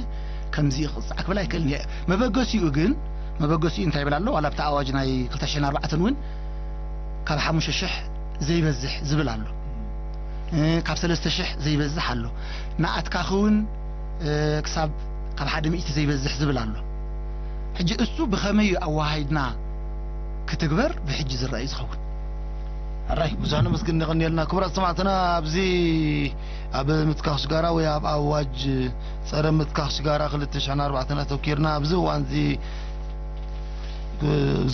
ከምዚ ይቕጻዕ ክብል ኣይክእልን እየ። መበገሲኡ ግን፣ መበገሲኡ እንታይ ይብል ኣሎ? ዋላ ኣብቲ ኣዋጅ ናይ ክልተ ሽሕን ኣርባዕተን እውን ካብ ሓሙሽተ ሽሕ ዘይበዝሕ ዝብል ኣሎ። እ፣ ካብ ሰለስተ ሽሕ ዘይበዝሕ ኣሎ። ንኣትካኺ እውን፣ እ፣ ክሳብ ካብ ሓደ ሚእቲ ዘይበዝሕ ዝብል ኣሎ። ሕጂ እሱ ብኸመይ እዩ ኣወሃሂድና ክትግበር ብሕጂ ዝረአ እዩ ዝኸውን። ሕራይ፣ ብዙሕ ነመስግን፣ የቐንየልና። ክቡራት ሰማዕትና፣ ኣብዚ ኣብ ምትካኽ ሽጋራ ወይ ኣብ ኣዋጅ ጸረ ምትካኽ ሽጋራ ክልተ ሽሕን ኣርባዕተን ኣተኪርና ኣብዚ እዋን እዚ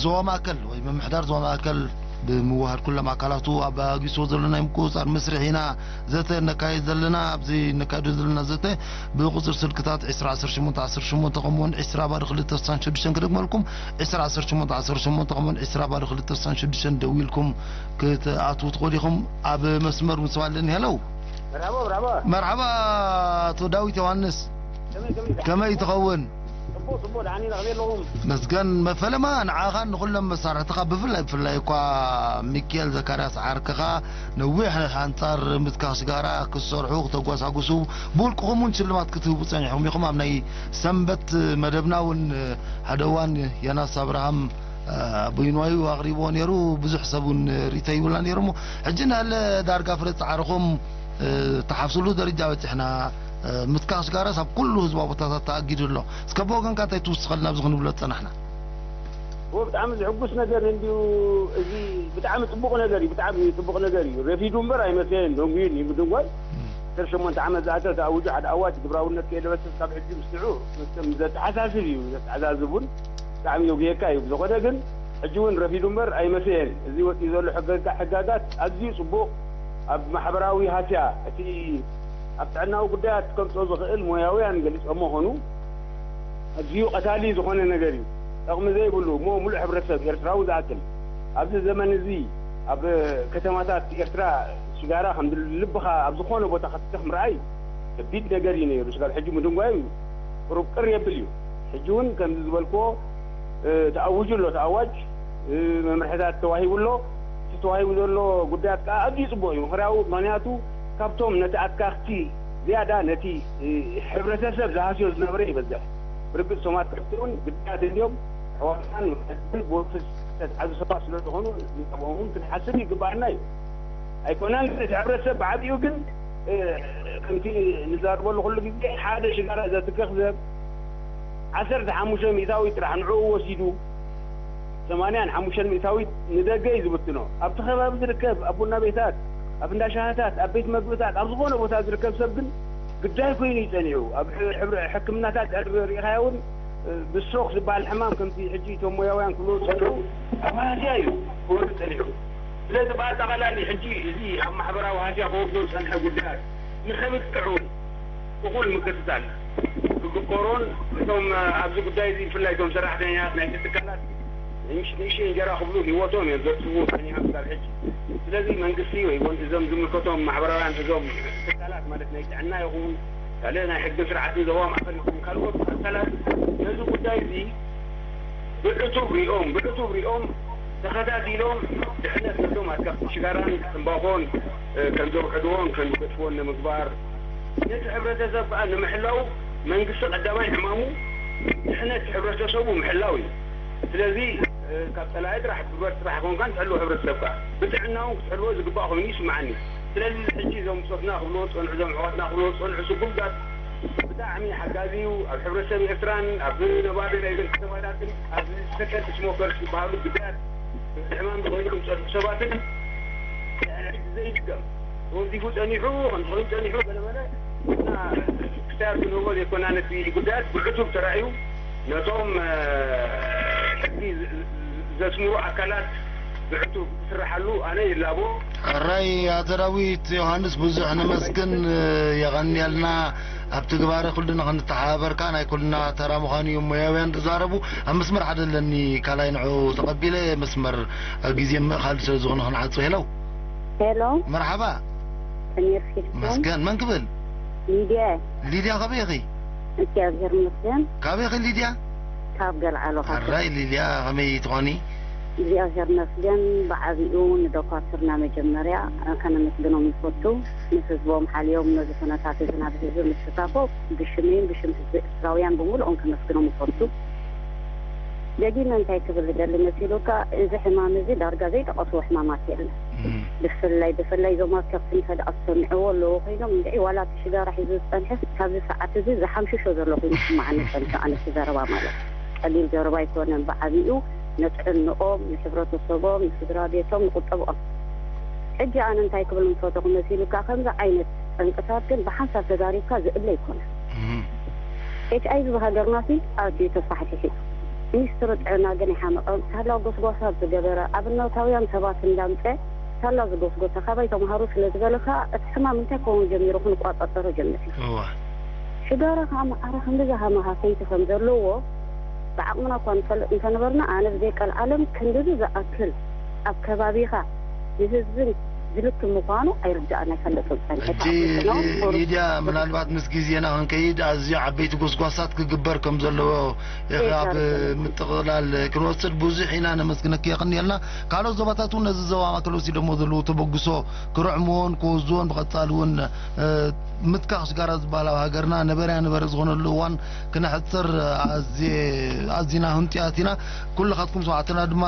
ዞባ ማእከል ወይ ምምሕዳር ዞባ ማእከል ብምውሃድ ኩሎም ኣካላቱ ኣብ ኣጊሶ ዘሎ ናይ ምቁጽጻር መስርሕ ኢና ዘተ ነካይድ ዘለና። ኣብዚ ነካይዶ ዘለና ዘተ ብቁጽሪ ስልክታት ዕስራ ዓሰርተ ሸሞንተ ዓሰርተ ሸሞንተ ከምኡውን ዕስራ ባዶ ክልተ ስሳን ሽዱሽተን ክደግመልኩም፣ ዕስራ ዓሰርተ ሸሞንተ ዓሰርተ ሸሞንተ ከምኡውን ዕስራ ባዶ ክልተ ስሳን ሽዱሽተን ደዊልኩም ክትኣትዉ ትኽእሉ ኢኹም። ኣብ መስመር ምስ ኣለኒ። ሄሎ። መርሓባ፣ መርሓባ። መርሓባ ኣቶ ዳዊት ዮሃንስ። ከመይ፣ ከመይ? ከመይ ትኸውን? ጽቡቕ፣ ጽቡቕ፣ ደሓን ኢና፣ ከመይ ኣለኹም? መስገን መፈለማ ንዓኻን ንኹሎም መሳርሕትኻ ብፍላይ፣ ብፍላይ እኳ ሚኪኤል ዘካርያስ ዓርክኻ ነዊሕ ኣንጻር ምትካኽ ሽጋራ ክትሰርሑ፣ ክተጓሳጉሱ፣ ብውልቅኹም እውን ሽልማት ክትህቡ ጸኒሕኩም ኢኹም። ኣብ ናይ ሰንበት መደብና እውን ሓደ እዋን ዮናስ ኣብርሃም፣ እ፣ ብይንዋዩ ኣቕሪብዎ ነይሩ። ብዙሕ ሰብ እውን ርእይቶ ይብላ ነይሩ እሞ፣ ሕጂ እናሃለ ዳርጋ ፍረ ጻዕርኹም፣ እ፣ ተሓፍስሉ ደረጃ በጺሕና። እ፣ ምትካኽ ሽጋራስ ኣብ ኩሉ ህዝባዊ ቦታታት ተኣጊዱ ኣሎ። እስከ ብወገንካ እንታይ ትውስኸልና ኣብዚ ክንብሎ ዝጸናሕና? እዎ፣ ብጣዕሚ ዘሕጉስ ነገር እንድዩ። እዚ ብጣዕሚ ጽቡቕ ነገር እዩ፣ ብጣዕሚ ጽቡቕ ነገር እዩ። ረፊዱ እምበር ኣይመሰየን፣ ደንጉዩኒ ምድንጓይ። እም። ዓሰርተ ሸሞንተ ዓመት ዝኣተተ ኣውጁ ሓደ ኣዋጅ ግብራውነት ከየለበሰ ካብ ሕጂ ምስኡ መቸም ዘተሓሳስብ እዩ፣ ዘተሓዛዝብ እውን ብጣዕሚ የጉየካ እዩ። ብዝኾነ ግን ሕጂ እውን ረፊዱ እምበር ኣይመሰየን። እዚ ወፂኡ ዘሎ ሕገጋ-፣ ሕጋጋት ኣዝዩ ጽቡቕ። ኣብ ማሕበራዊ ሃስያ እቲ ኣብ ጥዕናዊ ጉዳያት ከምፅኦ ዝኽእል ሞያውያን ገሊፆሞ ኾኑ ኣዝዩ ቀታሊ ዝኾነ ነገር እዩ። ጠቕሚ ዘይብሉ እሞ ሙሉእ ሕብረተሰብ ኤርትራዊ ዝኣክል ኣብዚ ዘመን እዚ ኣብ ከተማታት ኤርትራ ሽጋራ ከም ልብኻ ኣብ ዝኾነ ቦታ ክትትኽ ምርኣይ ከቢድ ነገር እዩ ነይሩ። ስጋብ ሕጂ ምድንጓዩ ቁሩብ ቅር የብል እዩ። ሕጂ እውን ከምዚ ዝበልክዎ፣ እ፣ ተኣዊጁ ኣሎ እቲ ኣዋጅ፣ እ፣ መምርሕታት ተዋሂቡ ኣሎ። እቲ ተዋሂቡ ዘሎ ጉዳያት ከኣ ኣዝዩ ጽቡቕ እዩ። ምኽንያቱ፣ ምኽንያቱ ካብቶም ነቲ ኣትካኽቲ ዝያዳ ነቲ፣ እ፣ ሕብረተሰብ ዝሃስዮ ዝነበረ ይበዝሕ። ብርግጽ እቶም ኣትካኽቲ እውን ግዳያት እንድዮም። ኣሕዋትናን መሓዝን ብወርሒ ዝተትሓዙ ሰባት ስለ ዝኾኑ፣ ንሳቶም እውን ክንሓስብ ይግባኣና እዩ። ኣይኮነን ግን እቲ ሕብረተሰብ ብዓቢኡ ግን፣ እ፣ ከምቲ ንዛረበሉ ኩሉ ግዜ ሓደ ሽጋራ ዘትክኽ ሰብ ዓሰርተ ሓሙሽተ ሚእታዊት ጥራሕ ንዕኡ ወሲዱ፣ ሰማንያን ሓሙሽተን ሚእታዊት ንደገ እዩ ዝብትኖ። ኣብቲ ከባቢ ዝርከብ፣ ኣብ ቡና ቤታት፣ ኣብ እንዳ ሻሂታት፣ ኣብ ቤት መግብታት፣ ኣብ ዝኾነ ቦታ ዝርከብ ሰብ ግን ግዳይ ኮይኑ እዩ ጸኒሑ። ኣብ ሕ-፣ ሕብረ-፣ ሕክምናታት ድሕሪ ርኢኻዮ እውን፣ እ፣ ብስትሮክ ዝበሃል ሕማም ከምቲ ሕጂ እቶም ሞያውያን ክብልዎ ዝጸንሑ፣ ኣብ ሃስያ እዩ ክወርድ ጸኒሑ። ስለዚ ብኣጠቓላሊ ሕጂ እዚ ኣብ ማሕበራዊ ሃስያ ከወርዶ ዝጸንሐ ጉዳያት ንኸብቅዕ እውን እኹል ምክትታል ክግበሮን እቶም ኣብዚ ጉዳይ እዚ ብፍላይ እቶም ሰራሕተኛታት ናይቲ ትካላት ንእሽ-፣ ንእሽተይ እንጀራ ክብሉ ህይወቶም እዮም ዘጥፍኡ ጸኒሖም ክሳብ ሕጂ። ስለዚ መንግስቲ ወይ እውን እዞም ዝምልከቶም ማሕበራውያን እዞም ትካላት ማለት ናይ ጥዕና ይኹን ካልእ ናይ ሕግን ስርዓትን ዞባ ማእከል ይኹን ካልኦት ኣካላት ነዚ ጉዳይ እዚ ብዕቱብ ሪኦም፣ ብዕቱብ ሪኦም ተኸታቲሎም ድሕነት ነቶም ኣትካኽቲ ሽጋራን ትምባኾን፣ እ፣ ከም ዘውሕድዎን ከም ዝገድፍዎን ንምግባር፣ ነቲ ሕብረተሰብ ከኣ ንምሕላው መንግስቲ ቀዳማይ ዕማሙ ድሕነት ሕብረተሰቡ ምሕላው እዩ። ስለዚ፣ እ፣ ካብ ጸላኢ ጥራሕ ብበር ጥራሕ ኮንካን ትሕልዎ ሕብረተሰብካ ብጥዕና እውን ክትሕልዎ ዝግባእ ኮይኑ ይስምዓኒ። ስለዚ ሕጂ እዞም ብጾትና ክብልዎ ዝጸንሑ፣ እዞም ኣሕዋትና ክብልዎ ዝጸንሑ ስጉምታት ብጣዕሚ ሓጋዚ እዩ። ኣብ ሕብረተሰብ ኤርትራን ኣብ ነባሪ ናይ ገለ ከተማታትን ኣብ ሰከንድ ስሞከርስ ዝበሃሉ ግዳያት ሕማም ዝኸይኑ ዝጸንሑ ሰባትን ድሕሪ ሕጂ ዘይድገም ተወንዚፉ ጸኒሑ፣ ከም ዝኸይኑ ጸኒሑ ገለመለ እና ክሳብ ክንህቦ ዘይኮና ነቲ ጉዳያት ብዕቱብ ተራእዩ ነቶም፣ እ፣ ሕጊ ዝ-፣ ዝ-፣ ዘስምሩ ኣካላት ብዕቱብ ክስርሓሉ ኣነ ይላቦ። ሕራይ ኣቶ ዳዊት ዮሃንስ፣ ብዙሕ ነመስግን። የቐንየልና። ኣብ ትግባረ ኩልና ክንተሓባበርካ ናይ ኩልና ተራ ምዃኑ እዮም ሞያውያን ዝዛረቡ። ኣብ መስመር ሓደ ኣለኒ፣ ካልኣይ ንዕኡ ተቐቢለ መስመር ግዜ ምእኻል ስለ ዝኾነ ክንዓጹ። ሄሎ። ሄሎ። መርሓባ። ከመይ ኢልኪ? መስገን። መን ክብል? ሊድያ። ሊድያ፣ ካበይ ኢኺ? እግዚኣብሔር ይመስገን። ካበይ ኢኺ ሊድያ? ካብ ገልዓሎ ካብ። ሕራይ ሊድያ፣ ከመይ ትኾኒ? እግዚኣብሔር ይመስገን። ብዓቢኡ ንዶኳትርና መጀመርያ ከነመስግኖም ንፈቱ። ንህዝቦም ሓልዮም ነዚ ኩነታት እዚ ናብ ህዝቢ ምስታፎም ብሽመይን ብሽም ህዝቢ ኤርትራውያን ብምሉኦም ከመስግኖም ንፈቱ። ደጊመ እንታይ ክብል ዝደሊ መሲሉካ፣ እዚ ሕማም እዚ ዳርጋ ዘይጠቐስዎ ሕማማት የለን። እም። ብፍላይ፣ ብፍላይ እዞም ኣብ ከብቲ እንተ ደኣ ዝሰምዕዎ ኣለዎ ኮይኖም፣ እንድዒ ዋላ እቲ ሽጋራ ሒዙ ዝጸንሐስ ካብዚ ሰዓት እዚ ዝሓምሽሾ ዘሎ ኮይኑ ይስምዓኒ ጸኒሑ፣ ኣነ እቲ ዘረባ ማለት ቀሊል ዘረባ ኣይኮነን። ብዓቢኡ ንጥዕንኦም፣ ንሕብረተሰቦም፣ ንስድራ ቤቶም፣ ንቁጠብኦም። ሕጂ ኣነ እንታይ ክብል ምፈተኹ መሲሉካ፣ ከምዚ ዓይነት ጠንቅታት ግን ብሓንሳብ ተዛሪብካ ዝእለ ኣይኮነን። እም። ኤች ኣይ ቪ ብሃገርናሲ ኣዝዩ ተፋሕፊሑ እዩ። ሚኒስትሪ ጥዕና ግን ይሓመቐ። ሳላ ጎስጓሳት ዝገበረ ኣብነታውያን ሰባት እንዳምፀ ሳላ ዝጎስጎሰ ካባይ ተምሃሩ ስለ ዝበለ ከዓ እቲ ሕማም እንታይ ክኸውን ጀሚሩ ክንቋፃፀሮ ጀሚር። እዋ ሽጋራ ከዓ መዓረ ክንዲ ዝሃመ ሃሰይቲ ከም ዘለዎ ብዓቕምና እኳ ንፈልጥ እንተነበርና ኣነ ብዘይ ቀልዓለም ክንድዚ ዝኣክል ኣብ ከባቢኻ ዝህዝን ዝልክ ምዃኑ ኣይርዳእን ኣይፈልጥን ፀንሐ ሕጂ ሊድያ ምናልባት ምስ ግዜና ክንከይድ ኣዝዩ ዓበይቲ ጎስጓሳት ክግበር ከም ዘለዎ ኢኺ ኣብ ምጥቕላል ክንወስድ ብዙሕ ኢና ነመስግነኪ የቐንየልና። ካልኦት ዞባታት እውን ነዚ ዞባ ማእከል ወሲዶሞ ዘለዉ ተበግሶ ክርዕምዎን ክወዝዎን ብቐጻሊ እውን ምትካኽ ሽጋራ ዝበሃል ኣብ ሃገርና ነበረያ ነበረ ዝኾነሉ እዋን ክነሕጽር ኣዝና ህንጥያት ኢና። ኩልኻትኩም ሰማዕትና ድማ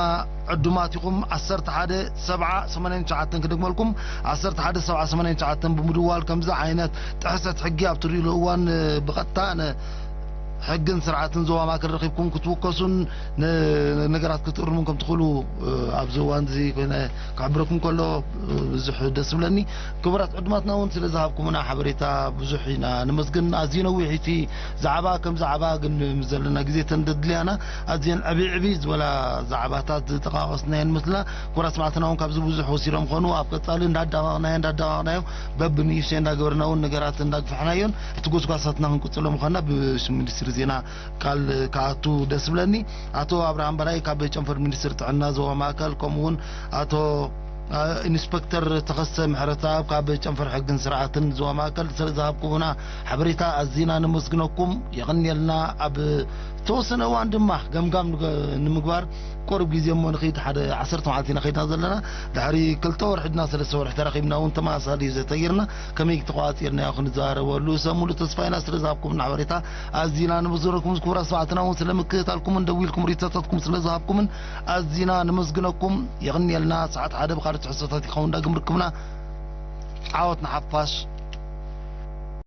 ዕዱማት ኢኹም። ዓሰርተ ሓደ ሰብዓ ሰማንያን ትሽዓተን ክደግመልኩም፣ ዓሰርተ ሓደ ሰብዓ ሰማንያን ትሽዓተን ብምድዋል ከምዚ ዓይነት ጥሕሰት ሕጊ ኣብ ትርእዩሉ እዋን ብቐጥታ ሕግን ስርዓትን ዞባ ማእከል ረኺብኩም ክትውከሱን ነገራት ክትእርሙን ከም ትኽእሉ ኣብዚ እዋን እዚ ኮይነ ክሕብረኩም ከሎ ብዙሕ ደስ ዝብለኒ። ክቡራት ዕዱማትና እውን ስለ ዝሃብኩምና ሓበሬታ ብዙሕ ኢና ንመስግን። ኣዝዩ ነዊሕ እቲ ዛዕባ ከም ዛዕባ ግን ምስ ዘለና ግዜ ተንደድልያና ኣዝየን ዕብይ ዕብይ ዝበላ ዛዕባታት ዝጠቃቀስናየን መስልና። ክቡራት ሰማዕትና እውን ካብዚ ብዙሕ ወሲዶም ኾኑ ኣብ ቀጻሊ እንዳዳቀቅናዮ እንዳዳቀቅናዮ በብንእሽተይ እንዳገበርና እውን ነገራት እንዳግፋሕናዮን እቲ ጎስጓሳትና ክንቅጽሎ ምዃንና ብሽም ሚኒስትሪ ዜና ቃል ክኣቱ ደስ ዝብለኒ። ኣቶ ኣብርሃም በላይ ካብ ጨንፈር ሚኒስትሪ ጥዕና ዞባ ማእከል ከምኡ እውን ኣቶ ኢንስፐክተር ተኸስተ ምሕረተኣብ ካብ ጨንፈር ሕግን ስርዓትን ዞባ ማእከል ስለ ዝሃብኩምና ሓበሬታ ኣዚና ነመስግነኩም። የቐንየልና። ኣብ ዝተወሰነ እዋን ድማ ገምጋም ንምግባር ቁሩብ ግዜ እሞ ንኸይድ ሓደ ዓሰርተ መዓልቲ ኢና ከይድና ዘለና። ድሕሪ ክልተ ወርሒ ድና ሰለስተ ወርሒ ተራኺብና እውን ተመሳሳሊ እዩ ዘተይርና ከመይ ተቋፂርናዮ ክንዘራረበሉ ሰብ ሙሉእ ተስፋ ኢና። ስለ ዝሃብኩምና ሓበሬታ ኣዚና ነመስግነኩም። ክቡራት ሰማዕትና እውን ስለ ምክትታልኩምን ደዊልኩም ሪቶታትኩም ስለ ዝሃብኩምን ኣዚና ነመስግነኩም። የቕንየልና። ሰዓት ሓደ ብኻልእ ትሕዝቶታት ይኸውን ዳግም ርክብና። ዓወት ንሓፋሽ።